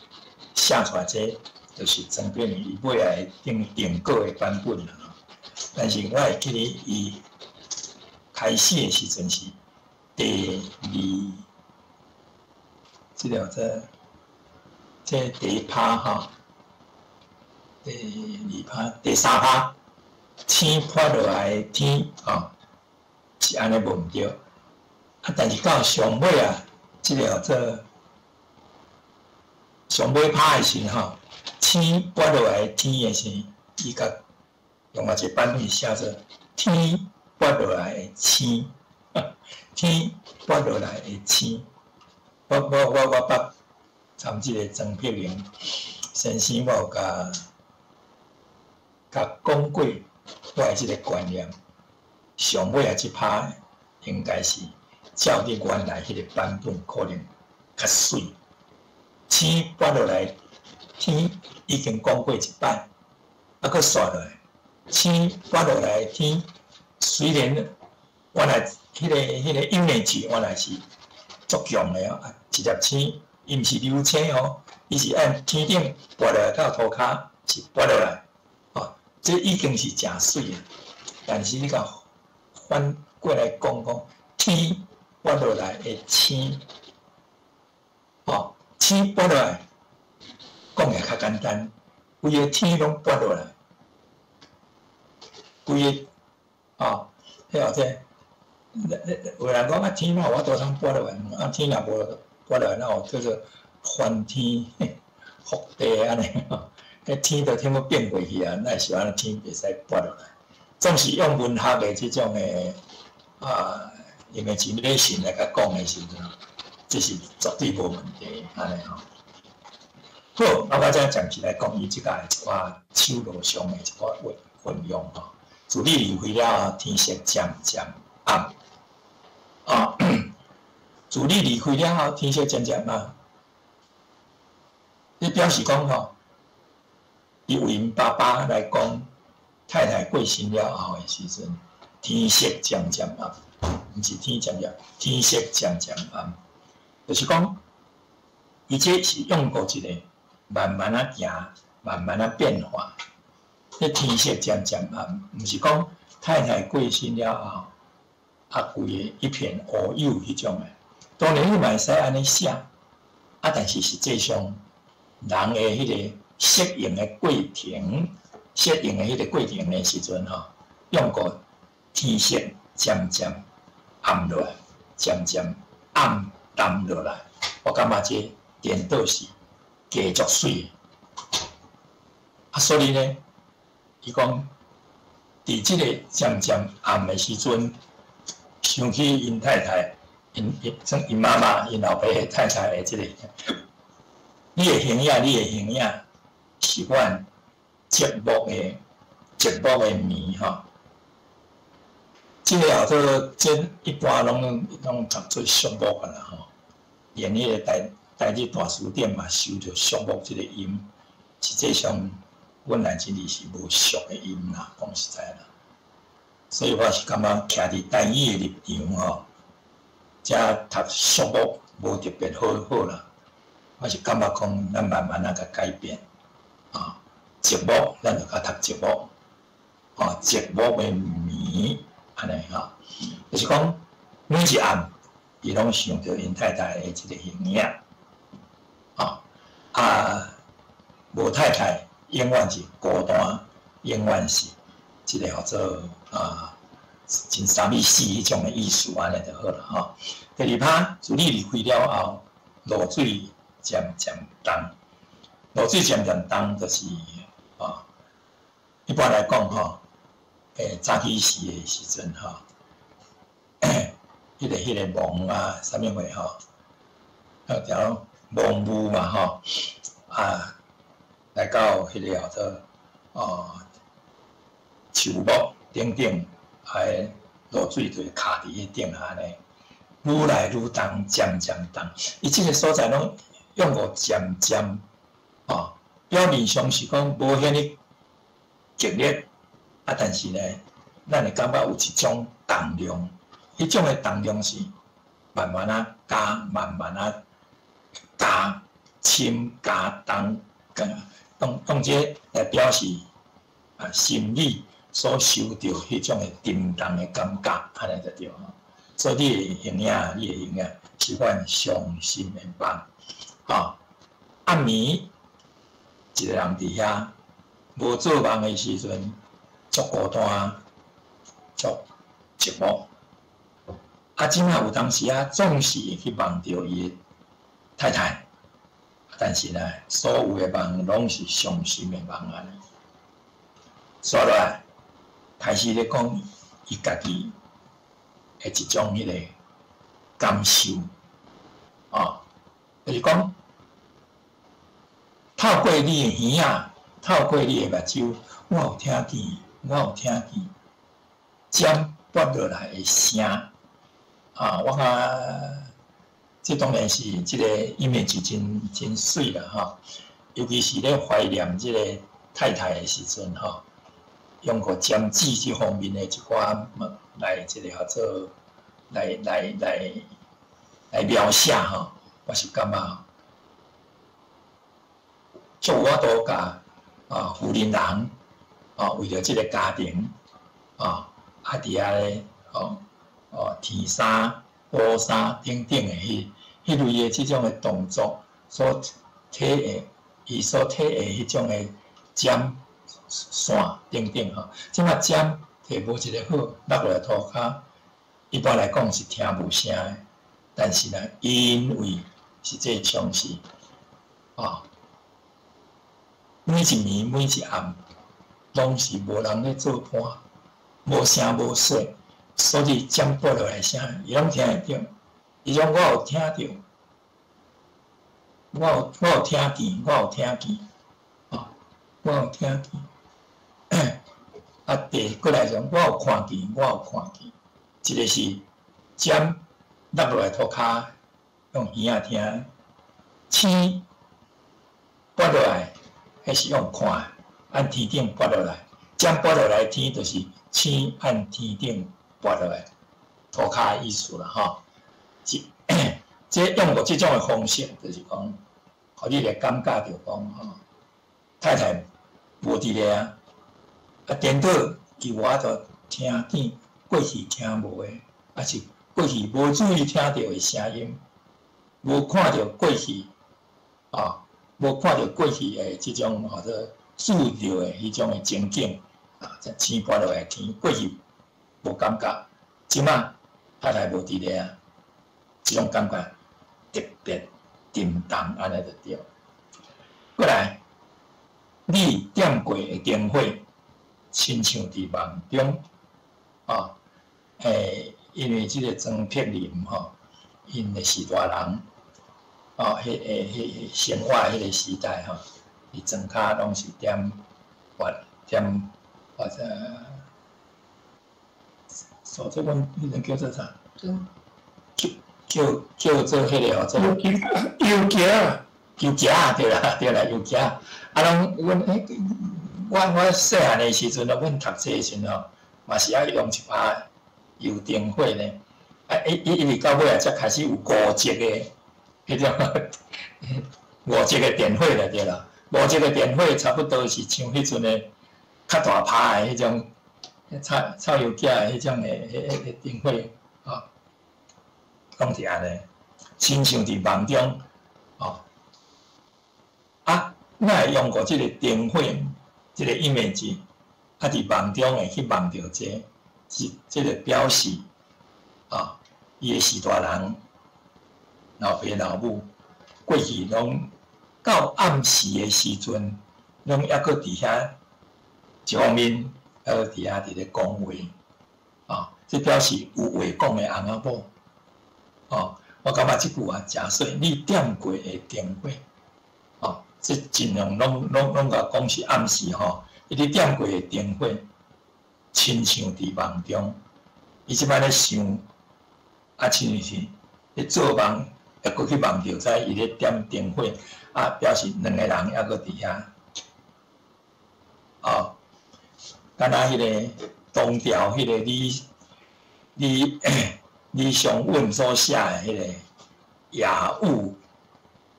寫出來這，就是曾碧玲伊尾仔定定稿的版本啦。但是我會記得伊開始的時陣是第二，這個叫做這第一拍吼，第二拍、第三拍，星撥落來的天吼。是按呢無毋對，啊！但是到上尾啊，這个叫做上尾拍的時吼，星撥落來的天的時，伊共用一个版本寫做天撥落來的星，天撥落來的星。我捌參這个曾碧玲先生，我有共共講過我的這个觀念。上尾仔這拍應該是照你原來彼个版本，可能較媠。星撥落來，天已經講過一擺，啊，閣煞落來，星撥落來天，雖然原來彼个 image 原來是足強的哦，啊，一粒星，伊毋是流星哦，伊是按天頂跋落來到塗跤是跋落來，哦，這已經是誠媠的。但是你共反過來講講，天跋落來的星，哦，星跋落來，講起來較簡單，規个天攏跋落來，規个，哦，彼後這，有人講啊，天哪有法度通跋落來？啊，天若無跋落來，哪有叫做翻天覆地按呢？彼天都天欲變過去啊，哪會是按呢天袂使跋落來？總是用文學的這種的啊，imagination 來共講的時陣，這是絕對無問題，按呢吼。好，啊，我再暫時來講伊這个一寡手路上的一寡運運用吼。自你離開了後，天色漸漸暗。啊，自你離開了後，天色漸漸暗。這表示講吼，伊為𪜶爸爸來講，太太過身了後的時陣，天色漸漸暗，毋是天漸漸，天色漸漸暗，就是講，伊這是用過一個慢慢仔行，慢慢仔變化。這天色漸漸暗，毋是講太太過身了後，啊，規个一片烏有彼種的。當然你嘛會使按呢寫，啊，但是實際上人的彼個適應的過程，適應的彼個過程的時陣吼，用過天色漸漸暗落來，漸漸暗淡落來，我感覺這顛倒是加足媠。啊，所以呢，伊講，佇這個漸漸暗的時陣，想起𪜶太太，𪜶𪜶算𪜶媽媽、𪜶老爸的太太的這個，你的形影，你的形影，是阮寂寞的寂寞的暝吼。這個後做這一般攏攏讀做寂寞啊啦吼。連彼個台台語大辭典嘛，收著寂寞這個音，實際上阮來這裡是無寂的音啦，講實在啦。所以我是感覺徛佇台語的立場吼，遮讀寂寞無特別好好啦。我是感覺講，咱慢慢仔共改變，啊，寂寞咱就共讀寂寞，啊，寂寞的暝，按呢吼，就是講每一暗，伊攏想著𪜶太太的這個形影，啊啊，無太太永遠是孤單，永遠是這個號做啊，真啥物死彼種的意思，按呢就好啦吼。第二拍，自你離開了後，露水漸漸重，露水漸漸重，就是啊，一般來講吼，早起時的時陣吼，彼個彼個霧啊，啥物貨吼，啊條濃霧嘛吼，啊，來到彼個叫做哦樹木頂頂，啊，露水就會卡佇彼頂按呢，愈來愈重，漸漸重。伊這個所在攏用過漸漸，哦，表面上是講無遐爾激烈，啊，但是呢，咱會感覺有一種重量，彼種的重量是慢慢仔加，慢慢仔加深加重，當當這來表示啊心理所受著彼種的沉重的感覺，按呢就對吼。所以你的形影，你的形影是阮傷心的夢，吼。暗暝一個人佇遐無做夢的時陣，足孤單，足寂寞。啊，這馬有當時啊，總是會去夢著伊的太太，但是呢，所有的夢攏是傷心的夢按呢。煞落來，開始咧講伊家己的一種彼個感受，哦，就是講透過你的耳仔，透過你的目睭，我有聽見，我有聽見針拔落來的聲，啊，我感覺這當然是這個 image 真真媠啦，吼，尤其是咧懷念這個太太的時陣，吼，用過針子這方面的一寡物來這個叫做來來來來描寫吼，我是感覺足有法度共婦人人為著這个家庭佇遐咧添衫、補衫等等的彼類的這種的動作所體會，伊所體會彼種的針線等等吼。這馬針提無一个好落落來塗跤，一般來講是聽無聲的，但是呢，因為實際上是每一暝每一暗，攏是無人咧做伴，無聲無息，所以針撥落來聲，伊攏聽會著。伊講我有聽著，我有聽見，我有聽見，我有聽見。第過來講，我有看見，我有看見。一个是針落落來塗跤，用耳仔聽；星撥落來，彼是用看，按天頂撥落來。針撥落來天，就是星按天頂撥落來，塗跤的意思啦，吼。這用過這種的方式，就是講，予你來感覺著講吼，太太無佇咧啊，顛倒伊有法度聽見過去聽無的，抑是過去無注意聽著的聲音，無看著過去，無看著過去的這種號做注著的彼種的情景，這星撥落來天，過去無感覺，這馬太太無佇咧啊，這種感覺特別沉重，按呢就對。過來，你點過的燈火，親像佇夢中，因為這个莊柏林吼，𪜶的序大人，彼个生活彼个時代吼，佇莊跤攏是點火點或者，所以阮彼个叫做啥？叫叫做彼个號做
油油屐，
油屐對啦對啦，油屐。攏阮我細漢的時陣，阮讀冊的時陣吼，嘛是愛用一包油燈火呢。一直到尾仔才開始有五節的彼種五節的電火啦，對啦。五節的電火差不多是像彼陣的較大拍的彼種插插油屐的彼種的彼燈火，講是按呢，親像佇夢中，哪會用過這個燈火，這個 image，佇夢中會去夢著這個，是這個表示，伊的序大人，老爸老母過去攏到暗時的時陣，攏猶閣佇遐一方面，猶閣佇遐佇咧講話，這表示有話講的翁仔某。我感覺這句話誠媠，你點過的燈火，這盡量攏共講是暗示吼，伊咧點過的燈火，親像佇夢中，伊這擺咧想，親像是咧做夢，猶閣去夢著知伊咧點燈火，表示兩個人猶閣佇遐，敢若彼个唐朝彼个李尚彣所寫的彼个《夜雨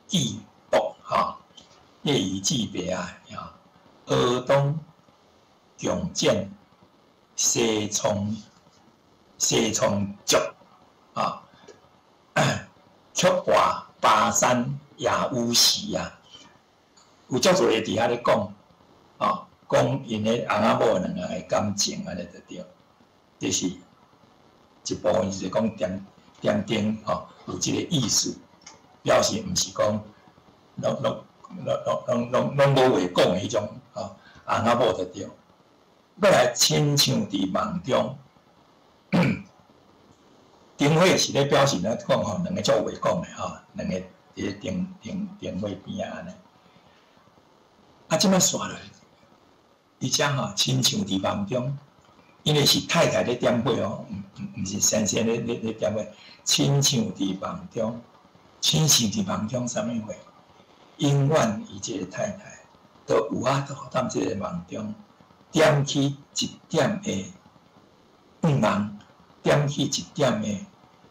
寄泊》吼，夜雨寄別啊，河東共剪西窗竹，曲跋巴山夜雨時啊，有足濟个佇遐咧講，講𪜶的翁仔某兩个的感情按呢就對，這是一部分是講點點燈吼，有這個意思，表示毋是講攏無話講的彼種吼，翁仔某就對。過來親像佇夢中，燈火是咧表示咧講吼，兩个足有話講的吼，兩个佇咧燈火邊仔按呢。這擺煞落，伊遮吼親像佇夢中，因為是太太咧點火哦，毋是先生咧點火，親像佇夢中，親像佇夢中啥物貨？永遠伊這个太太都有法度踮這個夢中點起一點的願望，點起一點的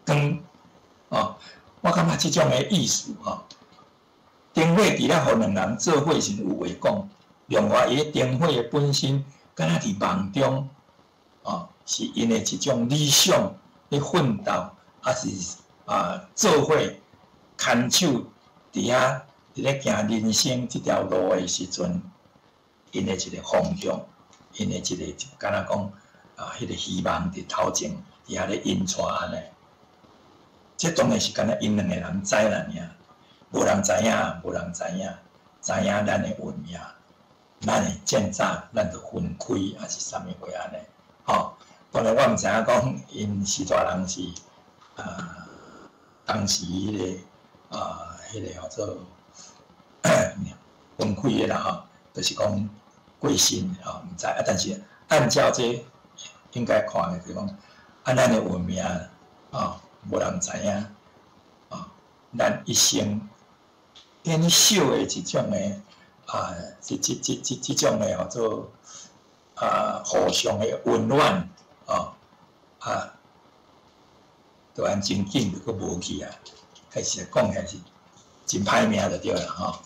光，我感覺這種的意思吼，燈火佇咧予兩人做伙時有話講，另外伊燈火的本身，敢若佇夢中，哦，是𪜶的一種理想咧奮鬥，抑是啊做伙牽手佇遐佇咧行人生這條路的時陣，𪜶的一個方向，𪜶的一個敢若講啊，彼個希望佇頭前佇遐咧引帶按呢。這當然是敢若𪜶兩個人知啦爾，無人知影，無人知影，知影咱的運命，咱會漸早，咱就分開，抑是啥物貨按呢？吼，當然我毋知影講𪜶序大人是啊，當時彼個啊，彼個叫做分開的啦吼，就是講過身吼，毋知啊，但是按照這應該看的，就是講啊，咱的運命吼，無人知影，啊，咱一生很少的一種的啊，這種的叫做啊，互相的溫暖，哦，啊，就按真緊就閣無去啊，開始講起來是真歹命就對啦吼。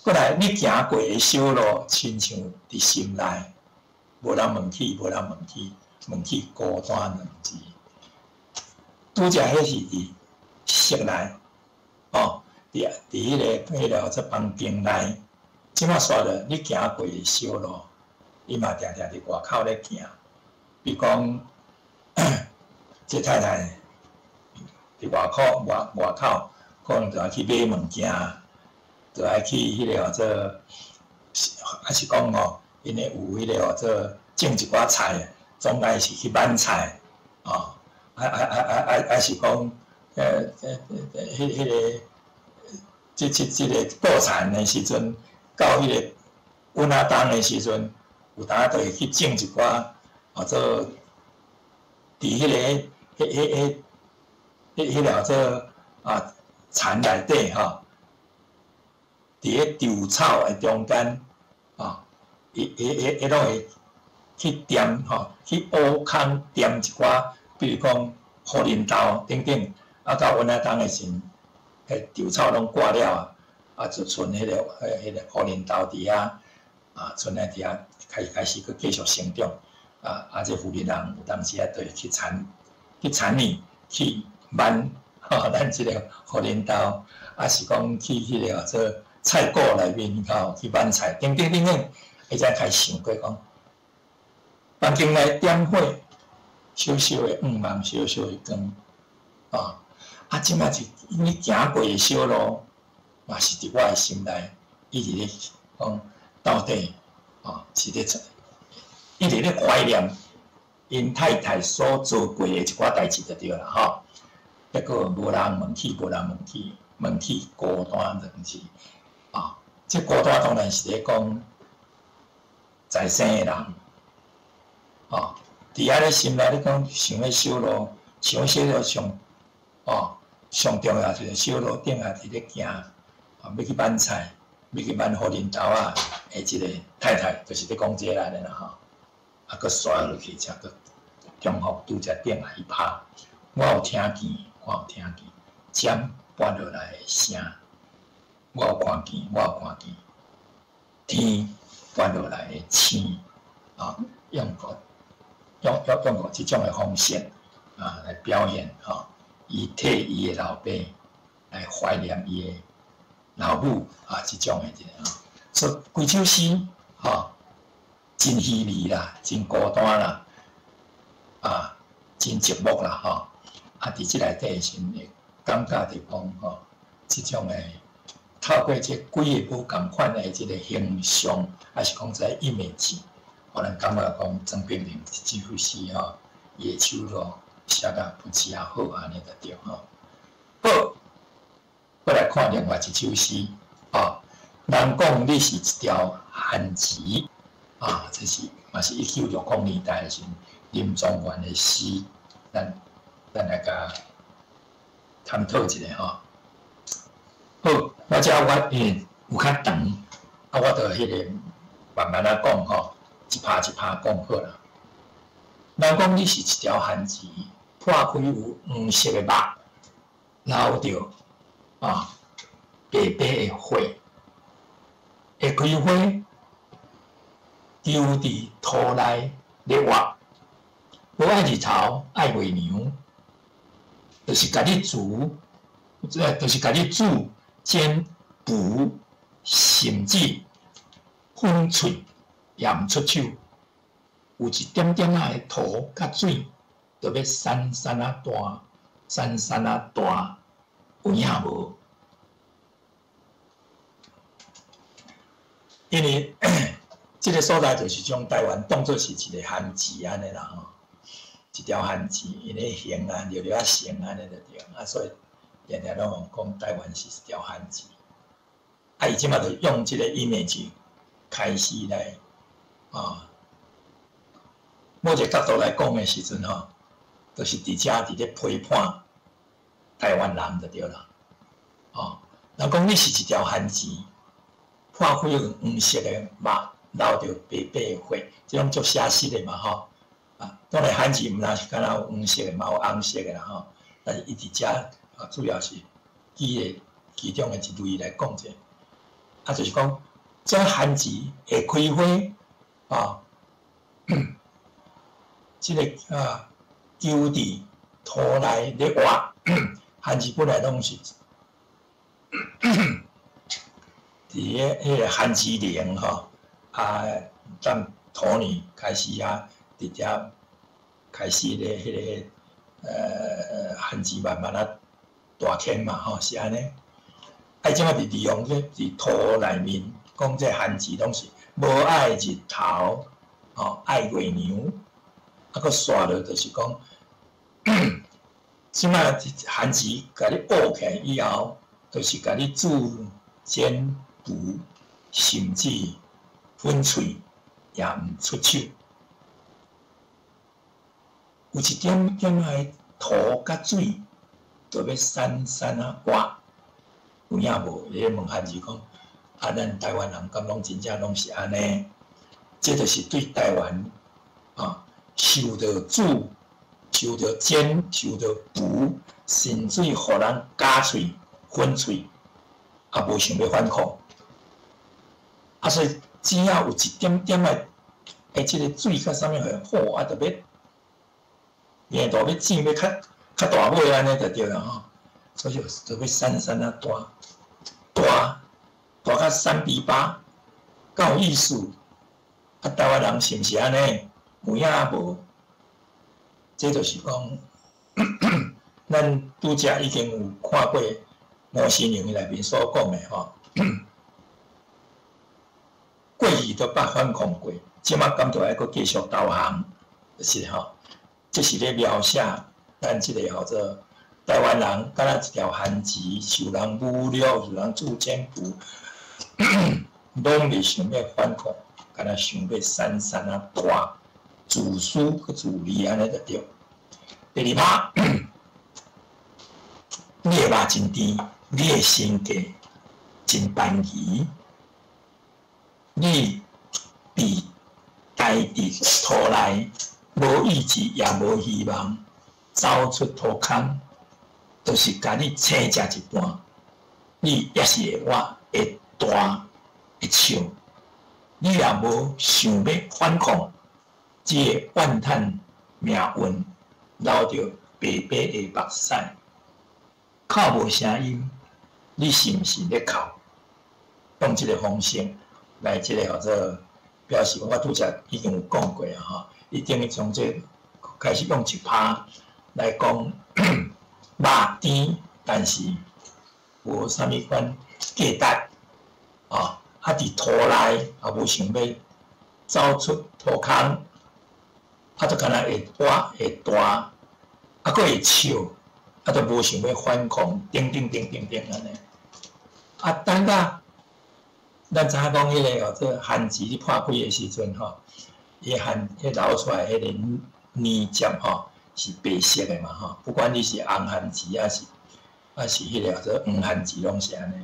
過來，你行過的小路，親像佇心內，無人問起，無人問起，問起孤單兩字。拄才彼是佇室內，哦，佇彼個叫做房間內，這馬煞落你行過的小路，伊嘛定定佇外口咧行。比如講，這太太佇外口，可能就愛去買物件，就愛去彼個叫做，抑是講吼，𪜶的有彼個叫做種一寡菜，總愛是去挽菜，哦。啊，抑是講，彼彼個，這個過田的時陣，到彼個穩仔冬的時陣，有當就會去種一寡，或者佇彼個、彼、彼、彼、彼、彼個叫做啊田內底吼，佇咧稻草的中間，啊，伊攏會去墊吼，去挖空墊一寡。比如講，芋奶豆等等，啊，到穩仔冬的時陣，彼稻草攏割了啊，啊，就賰彼個、彼個芋奶豆佇遐，啊，賰來佇遐開始閣繼續成長，啊啊，這婦人人有當時啊，就會去田去田裡去挽吼，咱這個芋奶豆，抑是講去彼個叫做菜脯內面吼去挽菜，等等等等，伊才開始想過講，房間內點火。小小的願望，小小的光，啊！啊，這馬是你行過的小路，嘛是佇我的心內，一直咧講到底，啊，是咧一直咧懷念𪜶太太所做過的一寡代誌就對啦，吼。結果無人問起，無人問起，問起孤單兩字，啊，這孤單當然是咧講在生的人，啊。佇遐咧心內咧講，想彼小路，想彼小路上，哦，上重要就是小路頂仔佇咧行，啊，欲去挽菜，欲去挽芋奶豆仔的一個太太，就是咧講這個按呢啦吼。啊，閣煞落去，才閣重複拄才頂仔彼拍。我有聽見，我有聽見，針撥落來的聲，我有看見，我有看見，天撥落來的星，啊，用個。用過這種的方式啊來表現吼，伊替伊的老爸來懷念伊的老母啊，這種的這個吼，所以規首詩吼真虛微啦，真孤單啦，啊，真寂寞啦吼，啊，佇這內底時陣會感覺著講吼，這種的透過這幾個無仝款的這個形象，抑是講這個 image。予咱感覺講莊碧玲這首詩吼，伊的手路寫甲不止啊好按呢就對吼。好，過來看另外一首詩，吼，人講你是一條番薯，啊，這是嘛是1960年代的時陣林宗元的詩，咱來共探討一下吼。好，我遮我因為有較長，啊，我就彼個慢慢仔講吼。一拍一拍講好啦。人講你是一條番薯，破開有黃色的肉，留著啊，白白的血，會開花，丟佇土內咧活，無愛日頭，愛月娘，就是共你煮，就是共你煮煎煮，甚至粉碎也毋出手。有一點點仔的土佮水，就欲散散仔大，散散仔大，有影無？因為這个所在就是將台灣當做是一个番薯按呢啦吼，一條番薯，𪜶咧形啊，著著啊成按呢就對，啊所以定定攏講台灣是一條番薯。啊，伊這馬就用這个 image 開始來啊，某一个角度來講的時陣吼，就是佇遮佇咧批判台灣人就對啦。哦，人講你是一條番薯，破開黃色的肉，流著白白的血，這種足寫實的嘛吼。啊，當然番薯毋但是敢若有黃色的，嘛有紅色的啦吼。但是伊佇遮啊，主要是舉個其中的一類來講者，啊，就是講這番薯會開花啊，這个啊，丟佇土內咧活，番薯本來攏是佇个彼个番薯林吼，啊，踮土呢開始啊，佇遮開始咧彼个番薯慢慢仔大起嘛吼，是按呢。啊，伊這馬佇利用這佇土內面講這番薯攏是無愛日頭，吼愛月娘，啊，閣煞落就是講，這馬番薯共你挖起來以後，就是共你煮煎煮，甚至粉碎也毋出手。有一點點仔土佮水，就欲散散仔活，有影無？伊咧問番薯講，啊，咱台灣人敢攏真正攏是按呢？這就是對台灣啊，受著煮、受著煎、受著煮，甚至予人咬喙、粉碎，也無想欲反抗。啊，所以只要有一點點的，欸，這个水佮啥物貨，好啊，就欲硬度欲剪欲較較大尾按呢就對啦吼。所以就欲散散仔大，大大甲三比八，敢有意思？啊，台灣人是毋是按呢？有影無？這就是講，咱拄才已經有看過摩西經內面所講的吼。過去都捌反抗過，這馬敢著愛閣繼續投降，就是吼。這是咧描寫咱這个號做台灣人，敢若一條番薯，受人侮辱，受人鑄煎煮，攏袂想欲反抗，敢若想欲散散仔大，自私閣自利按呢就對。第二拍，你的肉真甜，你的身價真便宜，你被埋佇土內，無意志也無希望，走出土空，就是共你青食一半，你也是會活，會大，會笑。你也無想欲反抗，只會怨嘆命運，流著白白的目屎，哭無聲音，你是毋是咧哭？用這个方式來這个號做表示，我拄才已經有講過啊吼，伊等於從這開始用一拍來講肉甜，但是無啥物款價值，啊，啊佇土內也無想欲走出土空，啊，就敢若會活會大，啊，閣會笑，啊，就無想欲反抗，等等等等等按呢。啊，等甲咱知影講彼个哦，這番薯咧破開的時陣吼，伊番彼流出來彼个黏汁吼是白色的嘛吼，不管你是紅番薯抑是彼个叫做黃番薯，攏是按呢。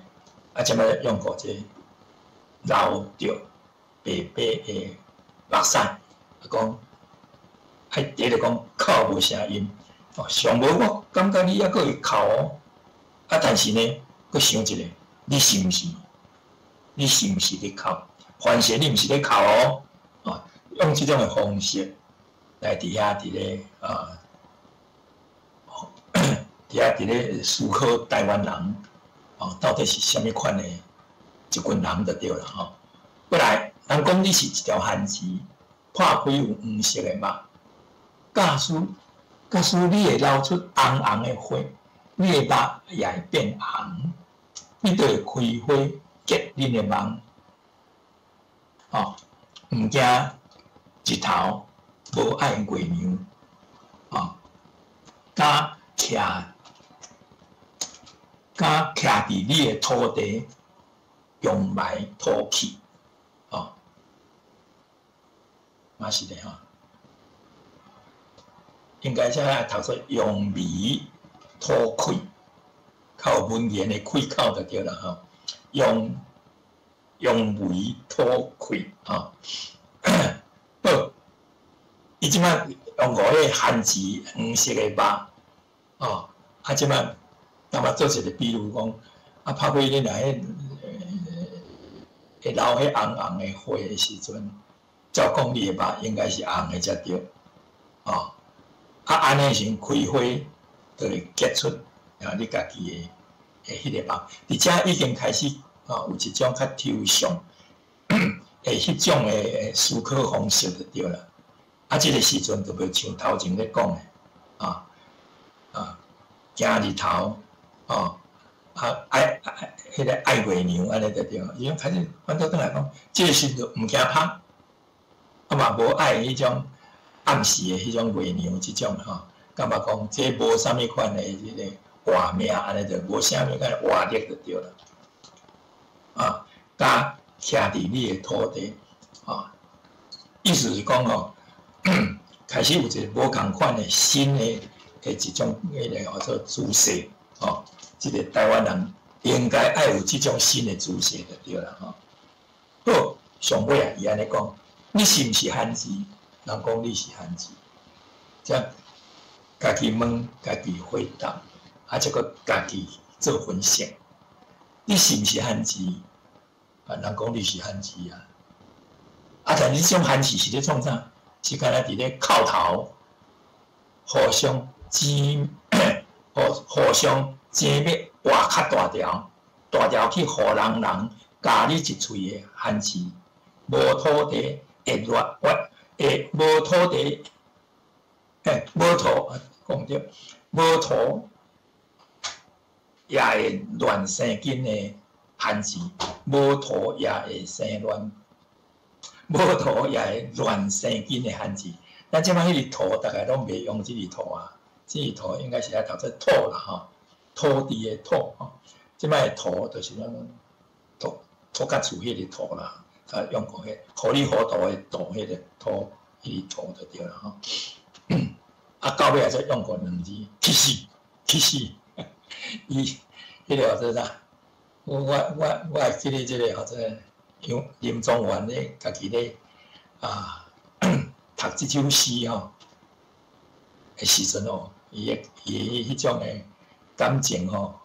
啊，這擺用過這流著白白的目屎，啊講，啊第一個講哭無聲音，哦，上無我感覺你猶閣會哭哦，啊，但是呢，閣想一下，你是毋是？你是毋是咧哭？凡是你毋是咧哭哦，啊，用這種的方式來佇遐佇咧啊，佇遐佇咧思考台灣人哦，到底是啥物款的一群人就對啦吼。過來，人講你是一條番薯，破開有黃色的肉，假使你會流出紅紅的血，你的肉也會變紅，你就會開花結恁的夢，哦，毋驚日頭，無愛月娘，哦，敢徛佇你的土地，揚眉吐氣，哦，嘛是的吼，應該這讀做揚眉吐氣，較有文言的氣口就對啦吼，揚眉吐氣吼。好，伊這擺用五个番薯黃色的肉，哦，啊，這擺感覺做一個比喻講，啊，拍開你若彼會流彼紅紅的血的時陣，照講你的肉應該是紅的才對，哦，啊，按呢時開花就會結出啊，你家己的彼個夢，佇遮已經開始啊，有一種較抽象的彼種的思考方式就對啦。啊，這個時陣就袂像頭前咧講的，啊，驚日頭，哦，啊愛彼個愛月娘按呢就對。伊講開始反倒轉來講，這個時陣毋驚曬，啊嘛無愛彼種暗時的彼種月娘這種吼，感覺講這無啥物款的這個活命按呢就無啥物款的活力就對啦。啊，敢徛佇你的土地，啊，意思是講吼，開始有一個無仝款的新的一種彼個叫做姿勢，吼，這個台灣人應該愛有這種新的姿勢就對啦，吼。好，上尾啊，伊按呢講，你是毋是番薯？人講你是番薯，這家己問，家己回答，啊，這閣家己做分析。你是毋是番薯？啊，人講你是番薯啊。啊，但是這種番薯是咧創啥？是敢若佇咧叩頭，互相爭，互相爭欲活較大條，大條去予人人咬你一喙的番薯，無土地會亂，會無土地，欸，無土講對，無土也會亂生根的番薯，無土也會生亂。無土也會亂生根的番薯，咱這擺彼個土，大概攏袂用這個土啊，這個土應該是愛讀做土啦吼，土地的土吼，這擺的土就是咱土土甲厝彼個土啦，啊用過彼糊裡糊塗的塗彼個土，彼個土就對啦吼。啊，到尾仔才用過兩字，去死去死，伊彼個叫做啥？我會記得這個叫做。像林宗元咧，家己咧啊，讀這首詩吼的時陣哦，伊的彼種的感情吼，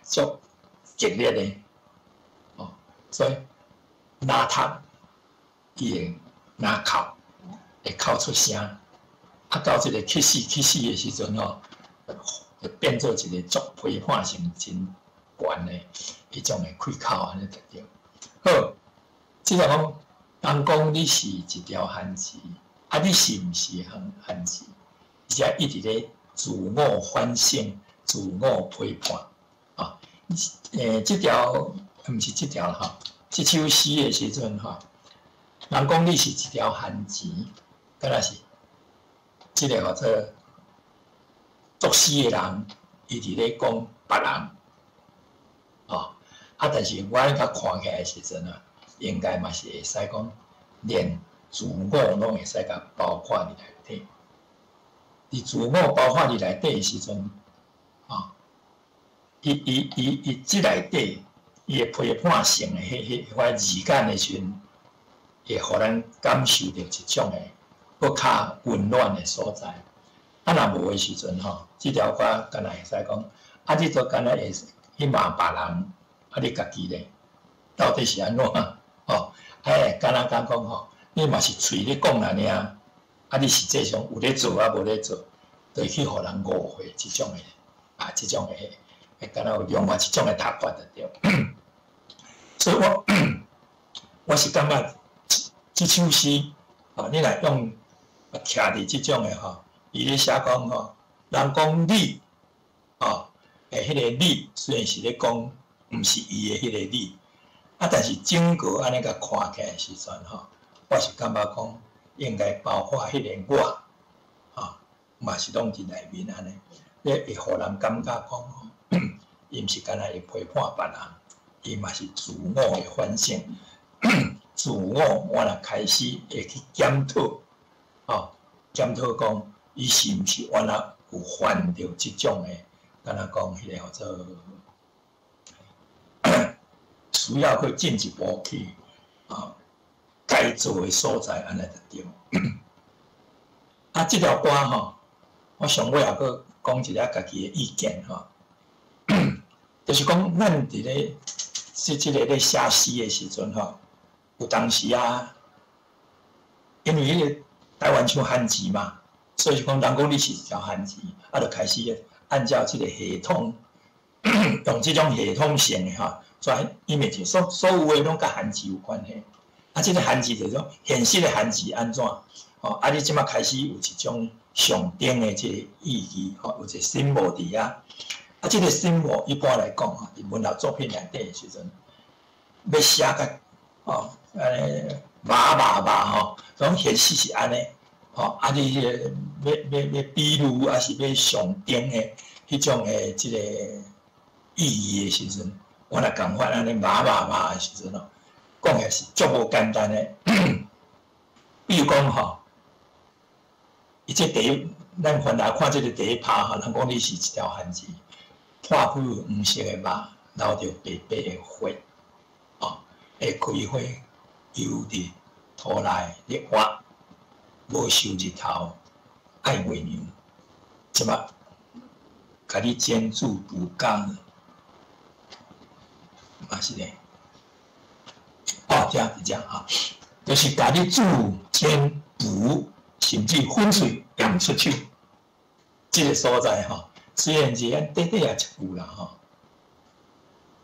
足激烈的哦，所以若讀伊會若哭，會哭出聲，啊，到這個去死去死的時陣吼，就變做一個足批判性真懸的彼種的開口按呢就對。好，這個講，人講你是一條番薯，啊，你是毋是番薯？而且一直咧自我反省、自我批判啊。這條毋是這條吼，這首詩的時陣吼，人講你是一條番薯，敢若是這個叫做作詩的人，伊佇咧講別人，哦。啊！但是我按呢看起來的時陣啊，應該嘛是會使講，連自我攏會使共包括佇內底。佇自我包括佇內底的時陣，啊，伊這內底，伊的批判性的彼款字眼的時陣，會予咱感受著一種的閣較溫暖的所在。啊，若無的時陣吼，這條歌敢若會使講，啊，你都敢若會去罵別人。啊，你家己咧，到底是按怎？吼，哎，敢若講講吼，你嘛是喙咧講爾爾，啊，你實際上有咧做啊，無咧做，就會去予人誤會這種的，啊，這種的，敢若有另外一種的讀法就對。所以我是感覺這首詩，哦，你若用徛佇這種的吼，伊咧寫講吼，人講你，哦，欸，彼個你雖然是咧講，毋是伊的彼個你，啊，但是整個按呢共看起來的時陣吼，我是感覺講應該包括彼個我，吼，嘛是攏佇內面按呢，你會予人感覺講吼，伊毋是干焦會批判別人，伊嘛是自我的反省，自我我若開始會去檢討，吼，檢討講伊是毋是原來有犯著這種的，敢若講彼個號做需要閣進一步去啊改造的所在，按呢就對。啊，這條歌吼，我上尾也閣講一下家己的意見吼，就是講咱佇咧這個咧寫詩的時陣吼，有當時啊，因為彼個台灣唱漢字嘛，所以講人講你是一條漢字，啊，就開始按照這個系統，用這種系統性的吼，轉因為就所有的攏佮漢字有關係。啊，這個漢字就是講現實的漢字按怎？吼，啊，你這馬開始有一種象徵的這個意義，吼，有一個 symbol 佇遐。啊，這個 symbol 一般來講吼，佇文學作品內底的時陣，欲寫甲吼，按呢馬馬馬吼，總現實是按呢，吼，啊，你彼個欲比喻，抑是欲象徵的彼種的這個意義的時陣，我若共款按呢馬馬馬的時陣吼，講起來是足無簡單的。比如講吼，伊這第一，咱原來看這個第一拍吼，人講你是一條漢子，破開黃色的肉，流著白白的血，哦，會開花，搝佇土內咧活，無受日頭，愛月娘，這馬共你煎煮補缸，嘛是咧，哦，這是這吼，就是共你煮煎補，甚至粉碎也毋出手。這個所在吼，雖然是按短短也一句啦吼，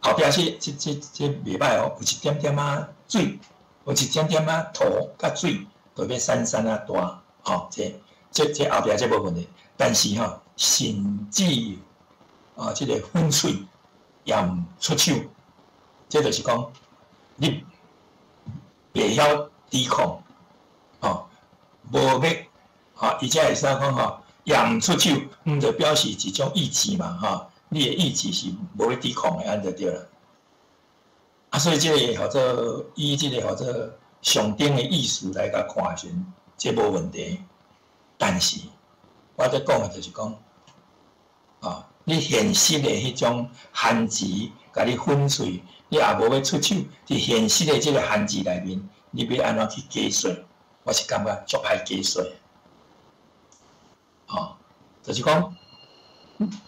後壁這袂䆀哦，有一點點仔水，有一點點仔土佮水，就欲散散仔大，吼，這後壁這無問題。但是吼，甚至啊，這個粉碎也毋出手，這就是講你袂曉抵抗，吼，無欲，吼，伊才會使講吼，也毋出手，毋就表示一種意志嘛，吼，你的意志是無欲抵抗的，按呢就對啦。啊，所以這個號做以這個號做上頂的意思來共看時陣，這無問題。但是，我咧講的就是講，啊，你現實的彼種限制，共你粉碎，你也無欲出手。佇現實的這個限制內面，你欲按怎去解說？我是感覺足歹解說。吼，就是講，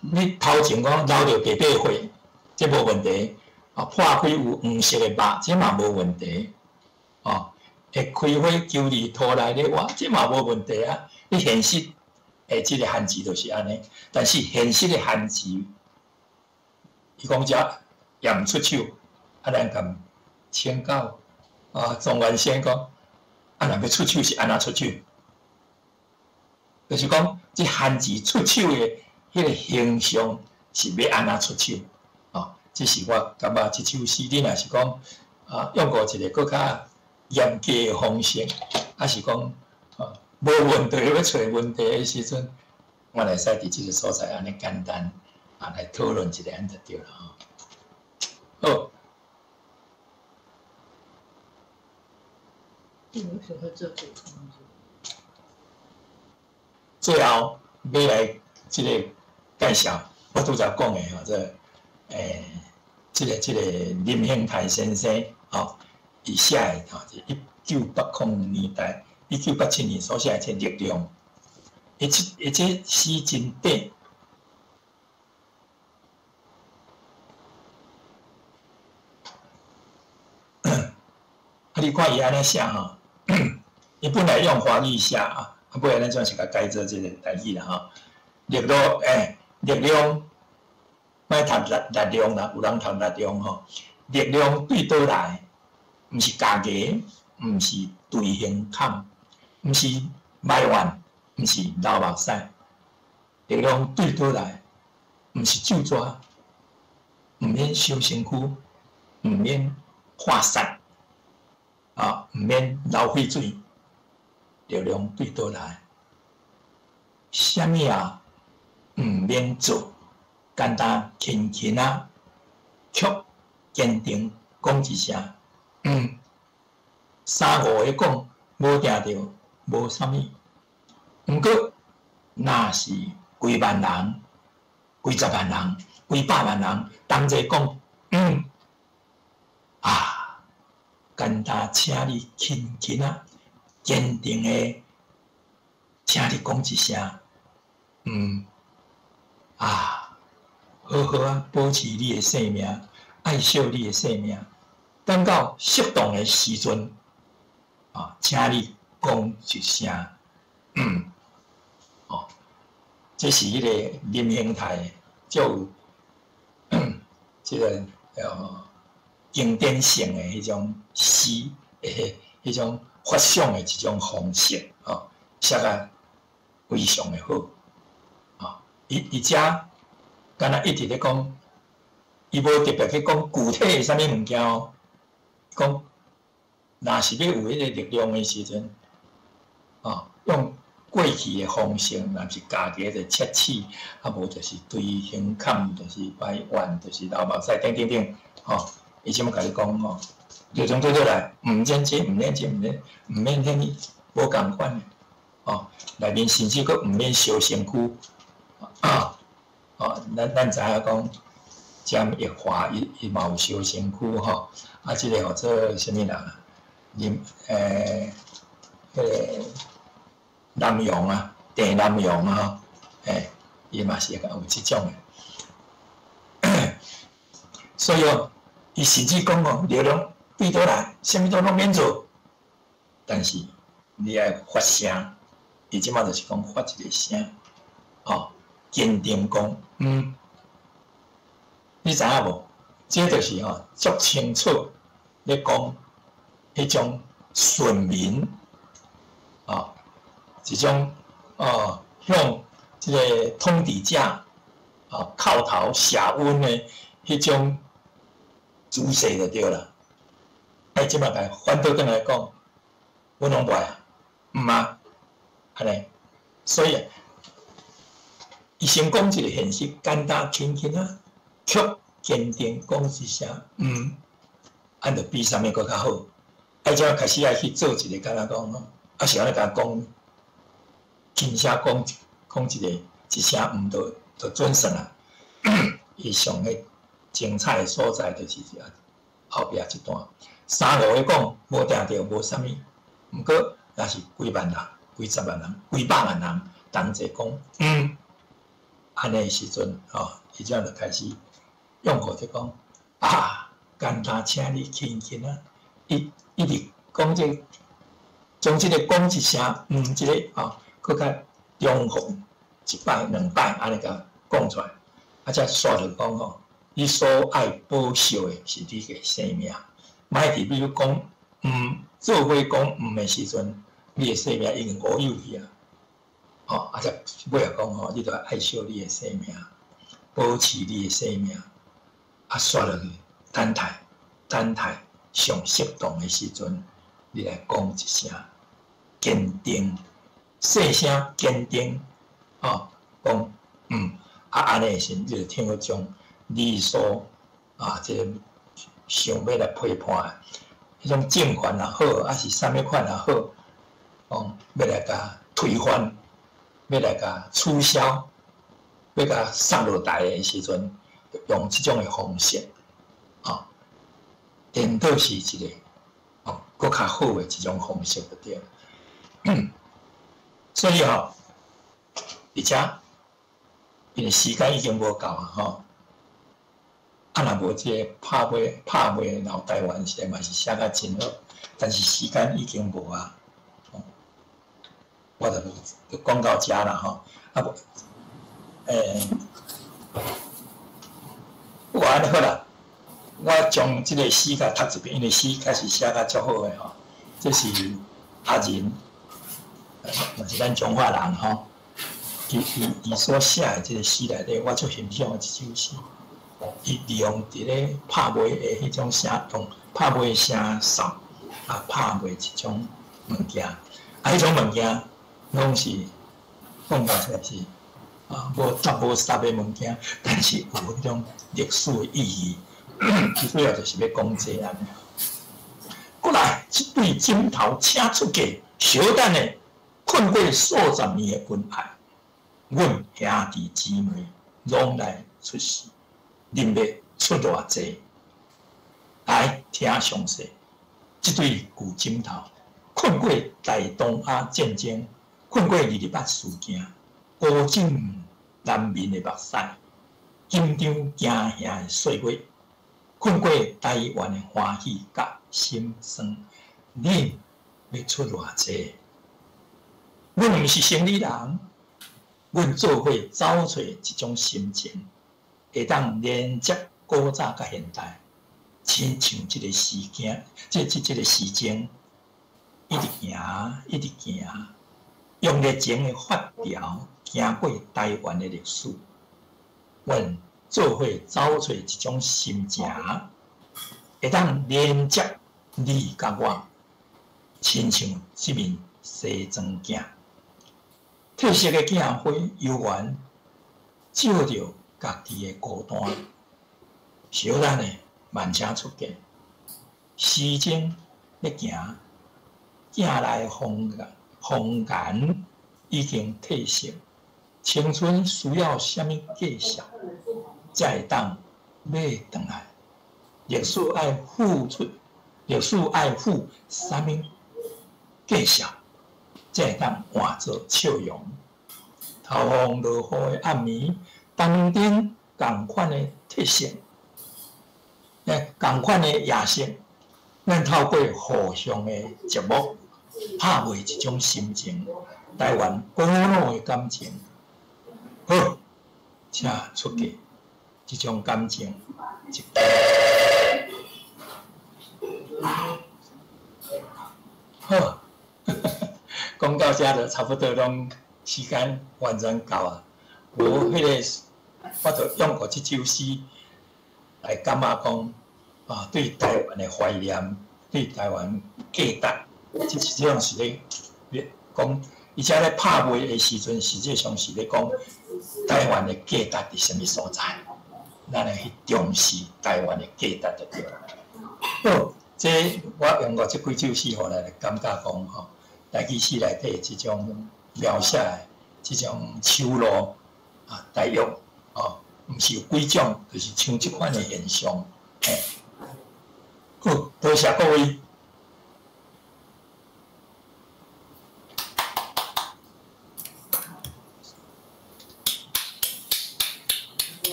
你頭前講流著白白血，這無問題。啊，破開有黃色的肉，這嘛無問題。哦，會開花搝佇土內咧活，這嘛無問題啊。你現實的這個限制就是按呢，但是現實的限制，伊講這也毋出手，啊，咱共請教啊，狀元先講，啊，若欲出手是按怎出手？就是講，這限制出手的彼個形象是欲按怎出手？哦，這是我感覺這首詩，你若是講啊，用過一個閣較嚴格的方式，抑是講啊，無問題欲揣問題的時陣，我會使佇這個所在按呢簡單啊來討論一下，按呢就對啦吼。好。
你為什麼會做這個工作？
最後欲來這個介紹，我拄才講的吼，這這個林興泰先生吼，伊寫的吼，是1980年代、1987年所寫的這力量，伊這詩真短。你看伊按呢寫吼，伊本來用華語寫啊，啊，尾仔咱總是共改做這个台語啦吼。力量欸，力量，莫讀力力量啦，有人讀力量吼。力量對佗來？毋是咬牙，毋是捶胸坎，毋是埋怨，毋是流目屎。力量對佗來？毋是咒詛，毋免燒身軀，毋免化散，啊，毋免流血水。力量對佗來？啥物也毋免做，簡單輕輕仔，卻堅定講一聲，嗯。三五个講，無定著，無啥物。毋過，若是幾萬人、幾十萬人、幾百萬人同齊講，嗯，啊，簡單，請你輕輕仔，堅定的，請你講一聲，嗯，啊，好好仔保持你的性命，愛惜你的性命，等到適當的時陣，啊，請你講一聲，嗯，哦，這是彼个林興泰足有這个經典性的彼種詩，彼種發想的一種方式，哦，寫甲非常的好，哦，伊伊遮敢若一直咧講，伊無特別去講具體的啥物物件哦，講若是欲有彼个力量的時陣，哦，用過去的方式，若是咬牙就切齒，啊無就是捶胸坎，就是埋怨，就是流目屎，等等等，吼，伊這麼共你講吼，力量對佗來？毋免這，毋免這，毋免，毋免遐爾，無仝款的，哦，內面甚至閣毋免燒身軀，啊，哦，咱咱知影講，詹玉華伊伊嘛有燒身軀吼，啊，這个號做啥物人啊？林欸，彼个南陽啊，鄭南榕啊，欸，伊嘛是有這種的，所以哦，伊甚至講哦，力量對佗來？啥物都攏免做，但是你愛發聲，伊這馬就是講發一个聲，哦，堅定講，嗯，你知影無？這就是吼足清楚咧講彼種順民，哦，一種哦向這个統治者哦叩頭謝恩的彼種姿勢就對啦。啊，這馬共反倒轉來講，阮攏袂啊，毋啊，按呢，所以伊先講一个現實，簡單輕輕仔，卻堅定講一聲，嗯，按就比啥物閣較好。啊，這開始愛去做一个，敢若講吼，啊是按呢共講，輕聲講講一个一聲，毋就就準算啊。伊上彼精彩的所在就是後壁這段，三五个講無定著無啥物，毋過若是幾萬人、幾十萬人、幾百萬人同齊講，嗯，按呢的時陣，吼，伊這樣就開始用戶就講啊，簡單請你輕輕仔，一一直講這個，將這個講一聲，嗯，這个吼，閣較重複一擺、兩擺，按呢共講出來，啊，才煞落講吼，你所愛保惜的是你的生命，莫佇比如講，毋做伙講毋的時陣，你的生命已經烏有去啊！吼，啊，才尾仔講吼，你著愛惜你的生命，保持你的生命，啊，煞落去等待，等待上適當的時陣，你來講一聲，堅定，細聲堅定，吼，講嗯，啊，按呢的時陣，你就聽閣將你所啊，這个想欲來批判的彼種政權也好，抑是啥物款也好，講欲來共推翻，欲來共取消，欲共殺落台的時陣，用這種的方式，哦，顛倒是一个哦，閣較好的一種方式就對。所以吼，而且因為時間已經無夠啊，吼。啊，若無這個拍賣拍賣老台灣，實在嘛是寫甲真好，但是時間已經無啊。我就就講到遮啦吼。啊無，我按呢好啦，我將這個詩共讀一遍，因為詩確實寫甲足好的吼。這是阿仁，嘛是咱彰化人吼。伊伊伊所寫的這個詩內底，我足欣賞的一首詩。伊利用佇咧拍賣的彼種聲，用拍賣的聲掃啊，拍賣一種物件，啊，彼種物件攏是講實在是啊，無雜無雜的物件，但是有彼種歷史的意義。最主要就是欲講這按呢。過來，這對枕頭請出嫁，小等下，睏過數十年的恩愛，阮兄弟姊妹攏來出世。恁欲出偌濟？來聽詳細。這對舊枕頭，睏過大東亞戰爭，睏過二二八事件，孤枕難眠的目屎，緊張驚嚇的歲月，睏過台灣的歡喜佮心酸。恁欲出偌濟？阮毋是生理人，阮做伙走揣一種心情。會當連接古早佮現代，親像這個時間，這這這個時鐘一直行，一直行，用熱情的發條行過台灣的歷史。阮做伙走揣一種心情，會當連接你佮我，親像這面西裝鏡，褪色的鏡花猶原照著家己的孤單，小等下，慢請出嫁。時鐘咧行，鏡內風風顏已經褪色。青春需要啥物價數，才會當買轉來？歷史愛付出，歷史愛付啥物價數，才會當換做笑容？頭風落雨的暗暝。當頂仝款的特色，仝款的夜色，咱透過互相的寂寞，拍賣一種心情，台灣古老的感情。好，請出嫁，這種感情。好，講到這就差不多攏時間完全到啊，無彼個。我就用過這首詩來感覺講啊，對台灣的懷念，對台灣價值，這實際上是咧咧講，伊遮咧拍賣的時陣，實際上是咧講台灣的價值佇啥物所在，咱來去重視台灣的價值就對啦。好，這我用過這幾首詩，予來感覺講吼，台語詩內底這種描寫的這種秋露啊，大約。哦，毋是有幾種，就是像這款的現象。嘿，好，多謝各位。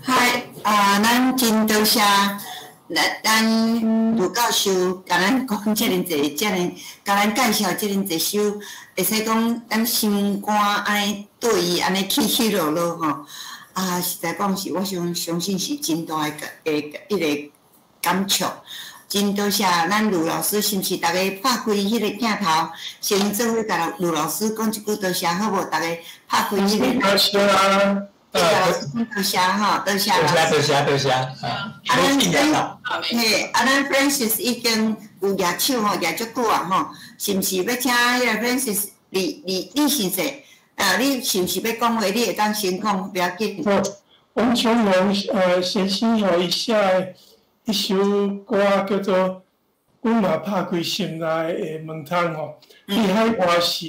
嗨，啊，咱真多謝，咱咱盧教授共咱講遮爾濟，遮爾共咱介紹遮爾濟首，會使講咱心肝按呢對伊按呢起起落落吼。啊，實在講是，我相相信是真大的個彼個感觸。真多謝咱盧老師，是毋是？逐家拍開彼個鏡頭，先做伙共盧老師講一句多謝，好無？逐家拍開彼個。
多謝啊！
多謝，多謝吼，多謝。
多謝多謝多謝。啊，
咱嘿，啊，咱 Francis 已經有舉手吼，舉足久啊吼，是毋是欲請彼個 Francis 李李李先生？啊，你是毋是欲講話？你會當先講，不要緊。
王瓊榮先生吼，伊寫的一首歌叫做《阮嘛拍開心內的門窗》吼。伊海外是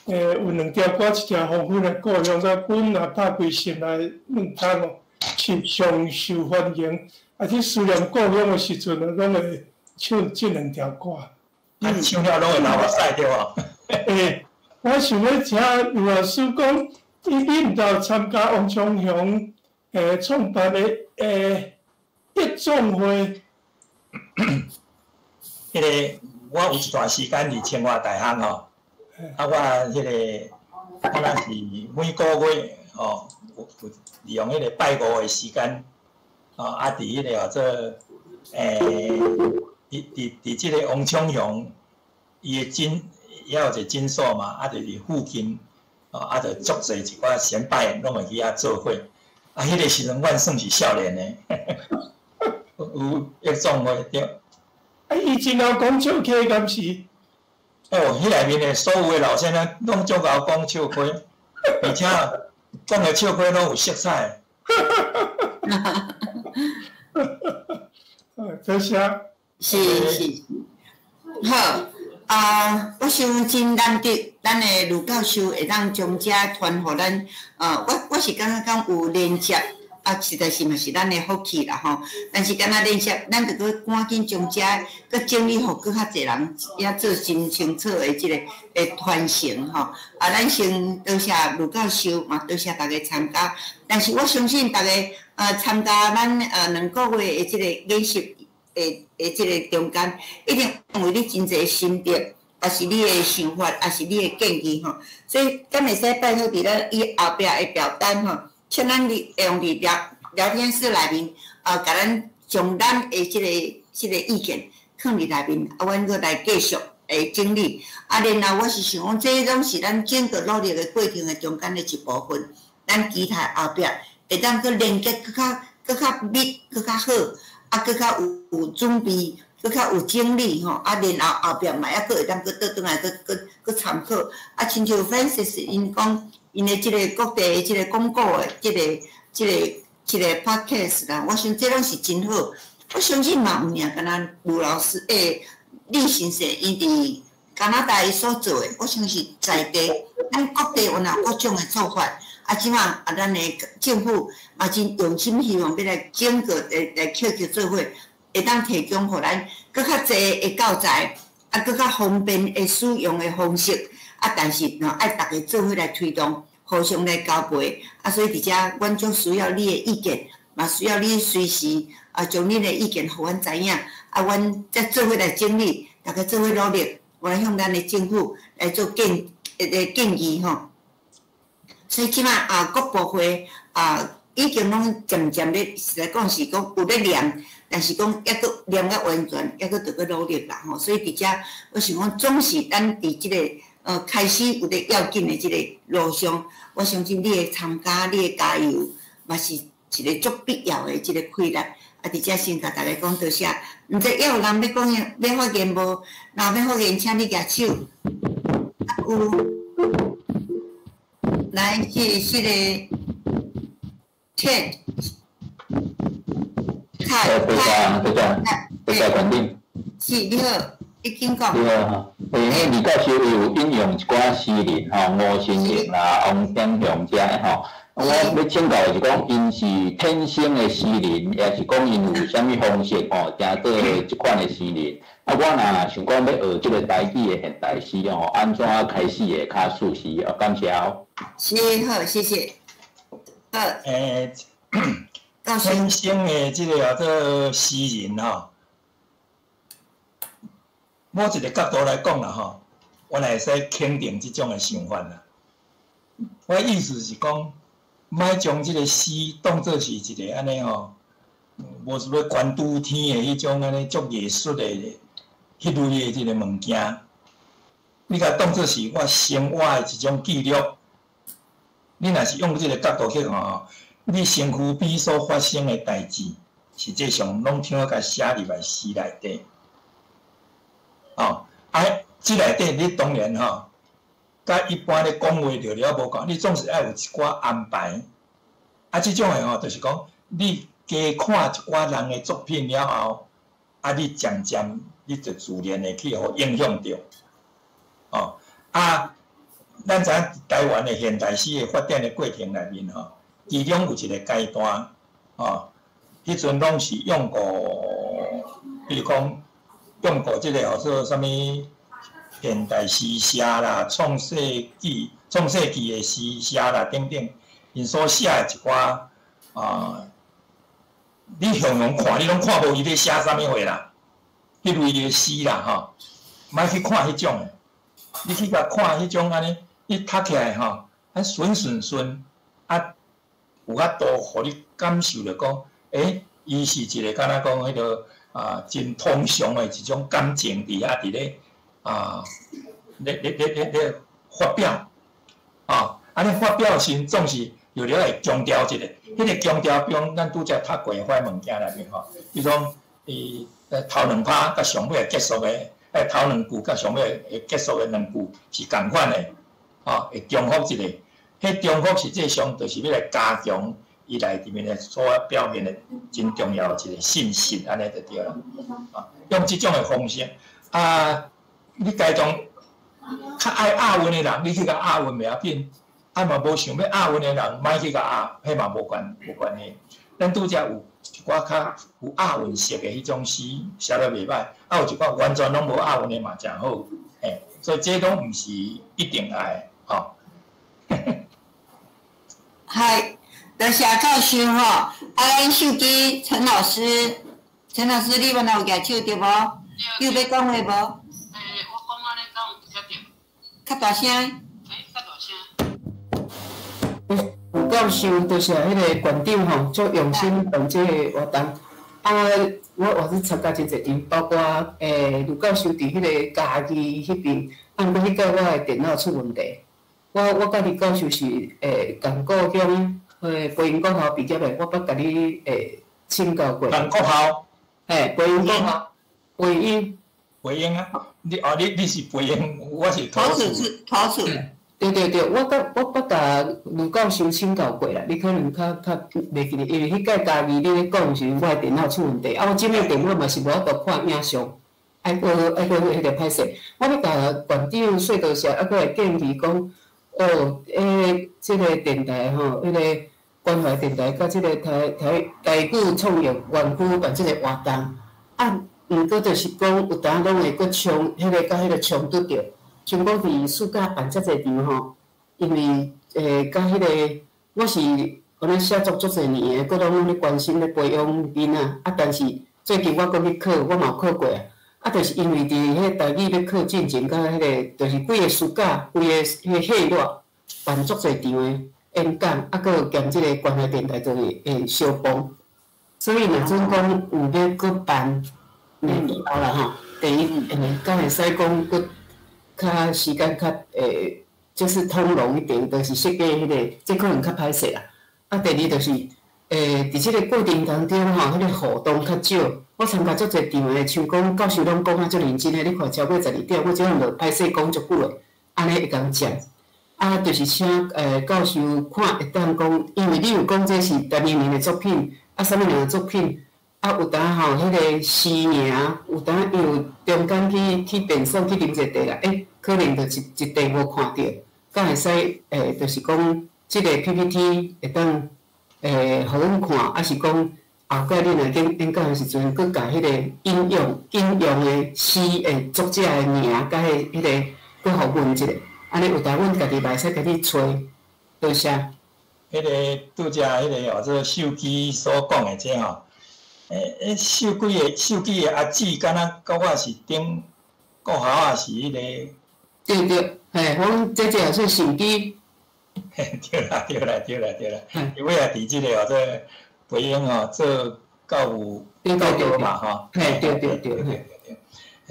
有兩條歌，一條《黃昏的故鄉》，再阮嘛拍開心內的門窗吼，是上受歡迎。啊，去思念故鄉的時陣，攏會唱這兩條歌。
啊，唱了攏會流目屎對無？
欸，我想欲請盧老師講，伊恁有參加王長雄創辦的益壮会。
彼个我有一段时间伫清华大学吼，啊，我彼个敢若是每个月吼，有利用彼个拜五的时间，吼，啊，伫彼个叫做伫这个王昌雄伊的诊，遐有一个诊所嘛，啊，就伫附近，吼，啊，就足济一寡先辈拢会去遐做伙，啊，彼个时阵阮算是少年的，有益壮会对。
啊，伊真𠢕讲笑话，敢是？
哦，彼内面的所有的老先生拢足𠢕讲笑话，而且讲的笑话拢有色彩。
多谢。
是是，好啊！我想真难得，咱的卢教授会当将这传予咱。我是感觉讲有连接。啊，实在是嘛是咱的福气啦吼。但是敢若连接，咱著阁赶紧将这阁整理，予阁较济人也做真清楚的这个的传承吼。啊，咱先多谢卢教授，嘛多谢大家参加。但是我相信大家参加咱2个月的这个研习的这个中间，一定有你真济心得，也是你的想法，也是你的建议吼。所以，敢会使拜托伫咱伊后壁的表单吼。请咱伫用伫聊天室内面，共咱将咱的这个意见放伫内面，啊，阮阁来继续会整理。啊，然后我是想讲，这拢是咱整个努力的过程的中间的一部分。咱期待后壁会当阁连结阁较密、阁较好，啊，阁较有准备、阁较有整理吼。啊，然后后壁嘛犹阁会当阁倒转来，阁参考。啊，亲像 Francis 𪜶讲，𪜶的这个各地的这个广告的这个 podcast 啦，我想这拢是真好。我相信嘛，毋尔干焦卢老师李先生伊伫加拿大伊所做的，我相信在地咱各地有若各种的做法。啊，这马啊，咱的政府嘛真用心，希望欲来整个来捡起做伙，会当提供予咱阁较济的教材，啊，阁较方便的使用的方式。啊，但是吼，爱逐家做伙来推动，互相来交陪。啊，所以伫遮，阮足需要你的意见，嘛需要你随时啊，将恁的意见予阮知影。啊，阮再做伙来整理，逐家做伙努力，我来向咱的政府来做建议吼。所以这马啊，各部会啊，已经拢渐渐咧，实在讲是讲有咧念，但是讲犹阁念甲完全，犹阁著阁努力啦吼。所以伫遮，我想讲，总是咱伫这个开始有咧要紧的这个路上，我相信你的参加、你的加油，嘛是一个足必要的这个气力。啊，伫遮先共大家讲多谢。毋知犹有人欲讲欲发言无？若欲发言，请你举手。啊，有。来，是这个 Ted，
多谢多谢多谢馆长。
是，你好，你请讲。
你好哈，彼李教授有引用一寡诗人吼，吴承恩啦、王天雄遮吼。我欲请教的是讲，𪜶是天生的诗人，抑是讲𪜶有啥物方式吼，成做这款的诗人？啊，我若想讲欲学这个台语的现代诗吼，按怎开始会较舒适？哦，感谢哦。
是，好，谢谢。好。
天生的这个叫做诗人吼，某一个角度来讲啦吼，我会使肯定这种的想法啦。我意思是讲，莫将这个诗当做是一个按呢吼，无啥物关注天的彼种按呢足艺术的彼类的这个物件，你共当做是我生活的一种记录。你若是用这个角度去看吼，你身躯边所发生的代志，实际上拢听我共写入来诗内底。哦，啊，这内底你当然吼，佮一般咧讲话著了无仝，你总是爱有一寡安排。啊，这种的吼，就是讲你加看一寡人的作品了后，啊，你渐渐你就自然会去予影响著。哦，啊，咱知影台湾的现代诗的发展的过程内面吼，其中有一个阶段，哦，彼阵拢是用过，比如讲用过这个号做啥物现代诗社啦、创世纪的诗社啦等等，𪜶所写的一寡啊你雄雄看，你攏看無伊咧寫啥物貨啦，彼類的詩啦吼，莫去看彼種的，你去共看彼種按呢，你讀起來吼，啊順順順，啊有法度予你感受著講，欸，伊是一個敢若講彼個啊，真通俗的一種感情佇遐佇咧啊，咧咧咧咧咧發表，啊，按呢發表時總是有了會強調一下，彼個強調，比如講咱拄才讀過彼物件內面吼，比如講伊頭兩拍佮上尾結束的，頭兩句佮上尾會結束的兩句是仝款的，吼，會重複一下。彼重複實際上就是欲來加強伊內面的所表現的真重要的一個信息，按呢就對啦。啊，用這種的方式，啊，你家中較愛押韻的人，你去共押韻袂要緊。啊嘛無想欲押韻的人，莫去共押，彼嘛無關係。咱拄才有一寡較有押韻式的彼種詩寫得袂䆀，啊有一寡完全攏無押韻的嘛誠好，嘿，所以這攏毋是一定愛吼。
嗨，多謝教授吼，啊，咱手機陳老師，陳老師你原來有舉手對無？有欲講話無？
欸，我講按呢敢有聽著？
較大聲。
欸，較大聲。
吳教授就是彼個館長吼，足用心辦這個活動。啊，我也是參加真濟場，包括盧教授佇彼個嘉義彼邊，啊，毋過彼屆我的電腦出問題。我佮李教授是仝故鄉，培英國校畢業的，我捌共你請教過。
仝國校？
嘿，培英國校，培英。
培英啊？你哦，你是培英，我是土
厝。土厝。
對對對，我捌共盧教授請教過啦，你可能較袂記得，因為彼屆嘉義你咧講時陣，我的電腦出問題，啊，我這擺電腦嘛是無法度看影像，愛閣愛閣彼個歹勢。我欲共館長說多謝，啊，閣會建議講，哦，這個電台吼，彼個關懷電台佮這個台語創業園區辦這個活動，啊，毋過就是講有當攏會閣衝，彼個佮彼個衝突著。像講佇暑假辦遮濟場吼，因為佮彼個我是按呢寫作足濟年的，閣攏咧關心咧培養囡仔，啊，但是最近我閣去考，我嘛有考過啊，啊，就是因為佇彼個台語欲考進前，佮彼個就是規个暑假，規个彼個歲熱辦足濟場的演講，啊，閣有兼這個關懷電台就是會相幫，所以若準講有欲閣辦，以後啦吼，第一，敢會使講閣較時間較就是通融一點，就是設計彼個，這可能較歹勢啦。啊，第二就是，佇這個過程當中吼，彼個互動較少。我參加足濟場的，像講教授攏講啊足認真的，你看超過12點，我這種就歹勢講足久的，按呢會共講。啊，就是請教授看會當講，因為你有講這是陳明明的作品，啊，啥物人的作品？啊，有當吼，彼個詩名，有當伊有中間去便所去啉一個茶啦，欸，可能就一塊無看著，敢會使就是講這個 PPT 會當予阮看，抑是講後蓋你若演講的時陣，閣共彼個引用的詩的作者的名，佮彼個閣予阮一下，按呢有當阮家己嘛會使家己揣，多謝。
彼個拄才彼個哦，這個手機所講的這吼。欸，手機的阿姊，敢若佮我是頂國校啊，是彼個。
對對，嘿，阮姐姐也說手機。
對啦對啦對啦對啦，伊尾也佇這個哦，這個培英吼做教育教導嘛吼。
嘿，對對對
對對，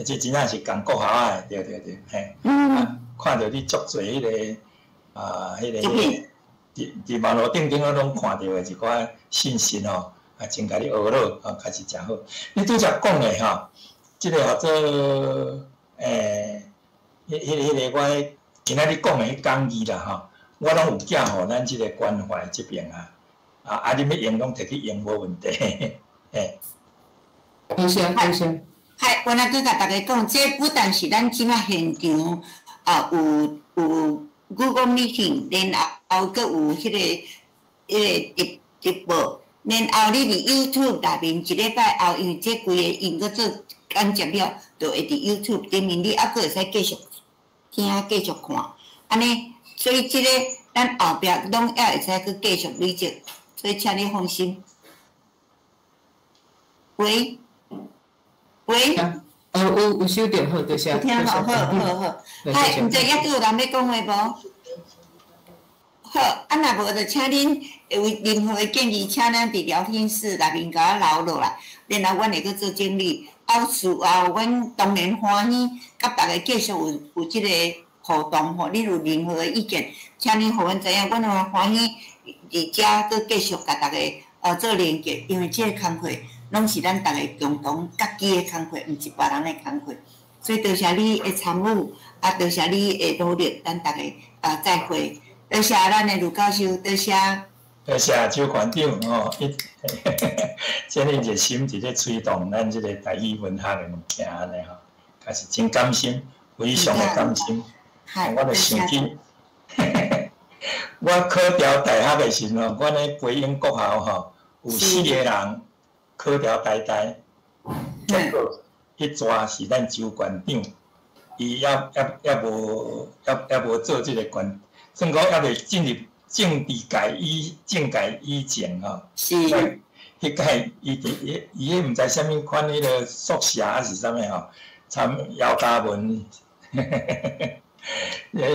這真正是仝國校的，對對對，嘿。嗯。看著你足濟彼個啊，彼個佇網路頂頂我攏看著的一寡信息吼。啊，真共你學落，啊，確實誠好。你拄才講的吼，這個號做彼個我今仔日講的彼講義啦吼，我攏有寄予咱這個關懷這邊啊，啊，你欲用攏摕去用無問題，嘿。
多謝多謝。
嗨，我來閣共大家講，這不但是咱這馬現場啊，有 Google Meeting，然後閣有彼個直播。然後你佇 YouTube 內面一禮拜後，因為這規個𪜶閣做剪輯了，就會佇 YouTube 頂面，你猶閣會使繼續聽、繼續看。按呢，所以這個咱後壁攏猶會使閣繼續累積，所以請你放心。喂，喂。
哦，有收著，好，多谢。
有聽吼，好好好。嗨，毋知猶閣有人欲講話無？好，啊，若無就請恁有任何的建議，請咱佇聊天室內面共我留落來，然後阮會閣做整理。啊，事後阮當然歡喜，佮逐家繼續有這個互動吼。你有任何的意見，請恁予阮知影，阮會歡喜佇遮閣繼續共逐家做連結，因為這個工課攏是咱逐家共同家己的工課，毋是別人的工課。所以多謝你的參與，啊，多謝你的努力，咱逐家啊再會。多謝咱的呂教授，多謝。
多謝周館長吼，伊這麼熱心佇咧推動咱這個台語文學的物件按呢吼，確實真感心，非常的感心。我就想起，我考調大學的時陣吼，阮咧培英國校吼，有四個人考調台大，結果彼逝是咱周館長，伊猶無做這個館，算講猶未進入政治界以政界以前吼。
是。
彼屆伊佇伊伊彼毋知啥物款彼个宿舍抑是啥物吼，參姚嘉文，彼个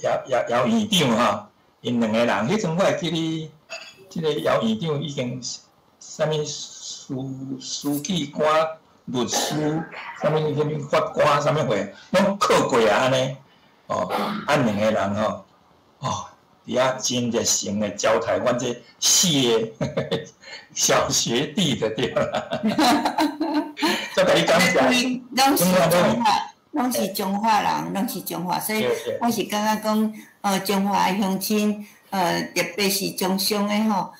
姚姚姚院長吼，𪜶兩個人，彼陣我會記得，這个姚院長已經啥物書記官、律師，啥物啥物法官，啥物貨，攏考過啊按呢，哦，啊兩個人吼，哦，佇遐真熱誠的招待阮這四個小學弟就對啦。再共你感謝。
攏是中華，攏是中華人，攏是中華，所以我是感覺講，中華的鄉親，特別是中商的吼，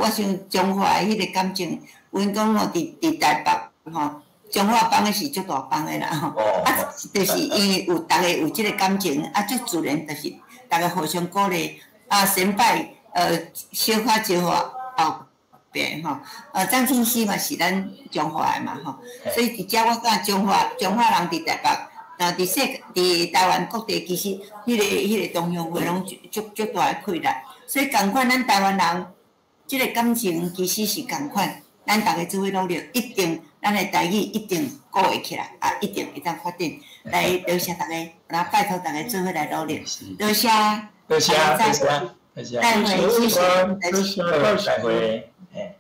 我想中華的彼個感情，阮講吼，佇台北吼，中華幫的是足大幫的啦吼，啊，就是因為有逐家有這個感情，啊，足自然就是逐家互相鼓勵，啊，先擺小可招呼後壁吼，張慶熙嘛是咱中華的嘛吼，所以佇遮我感覺中華人佇台北，啊，佇世佇台灣各地，其實彼個同鄉會攏足大的氣力，所以仝款咱台灣人，這個感情其實是仝款，咱逐家做伙努力，一定咱的台語一定顧會起來，啊，一定會當發展。來，多謝逐家，來拜託逐家做伙來努力，多謝，
多謝，多謝，多謝，
再會，謝謝，
多謝，
再會，嘿。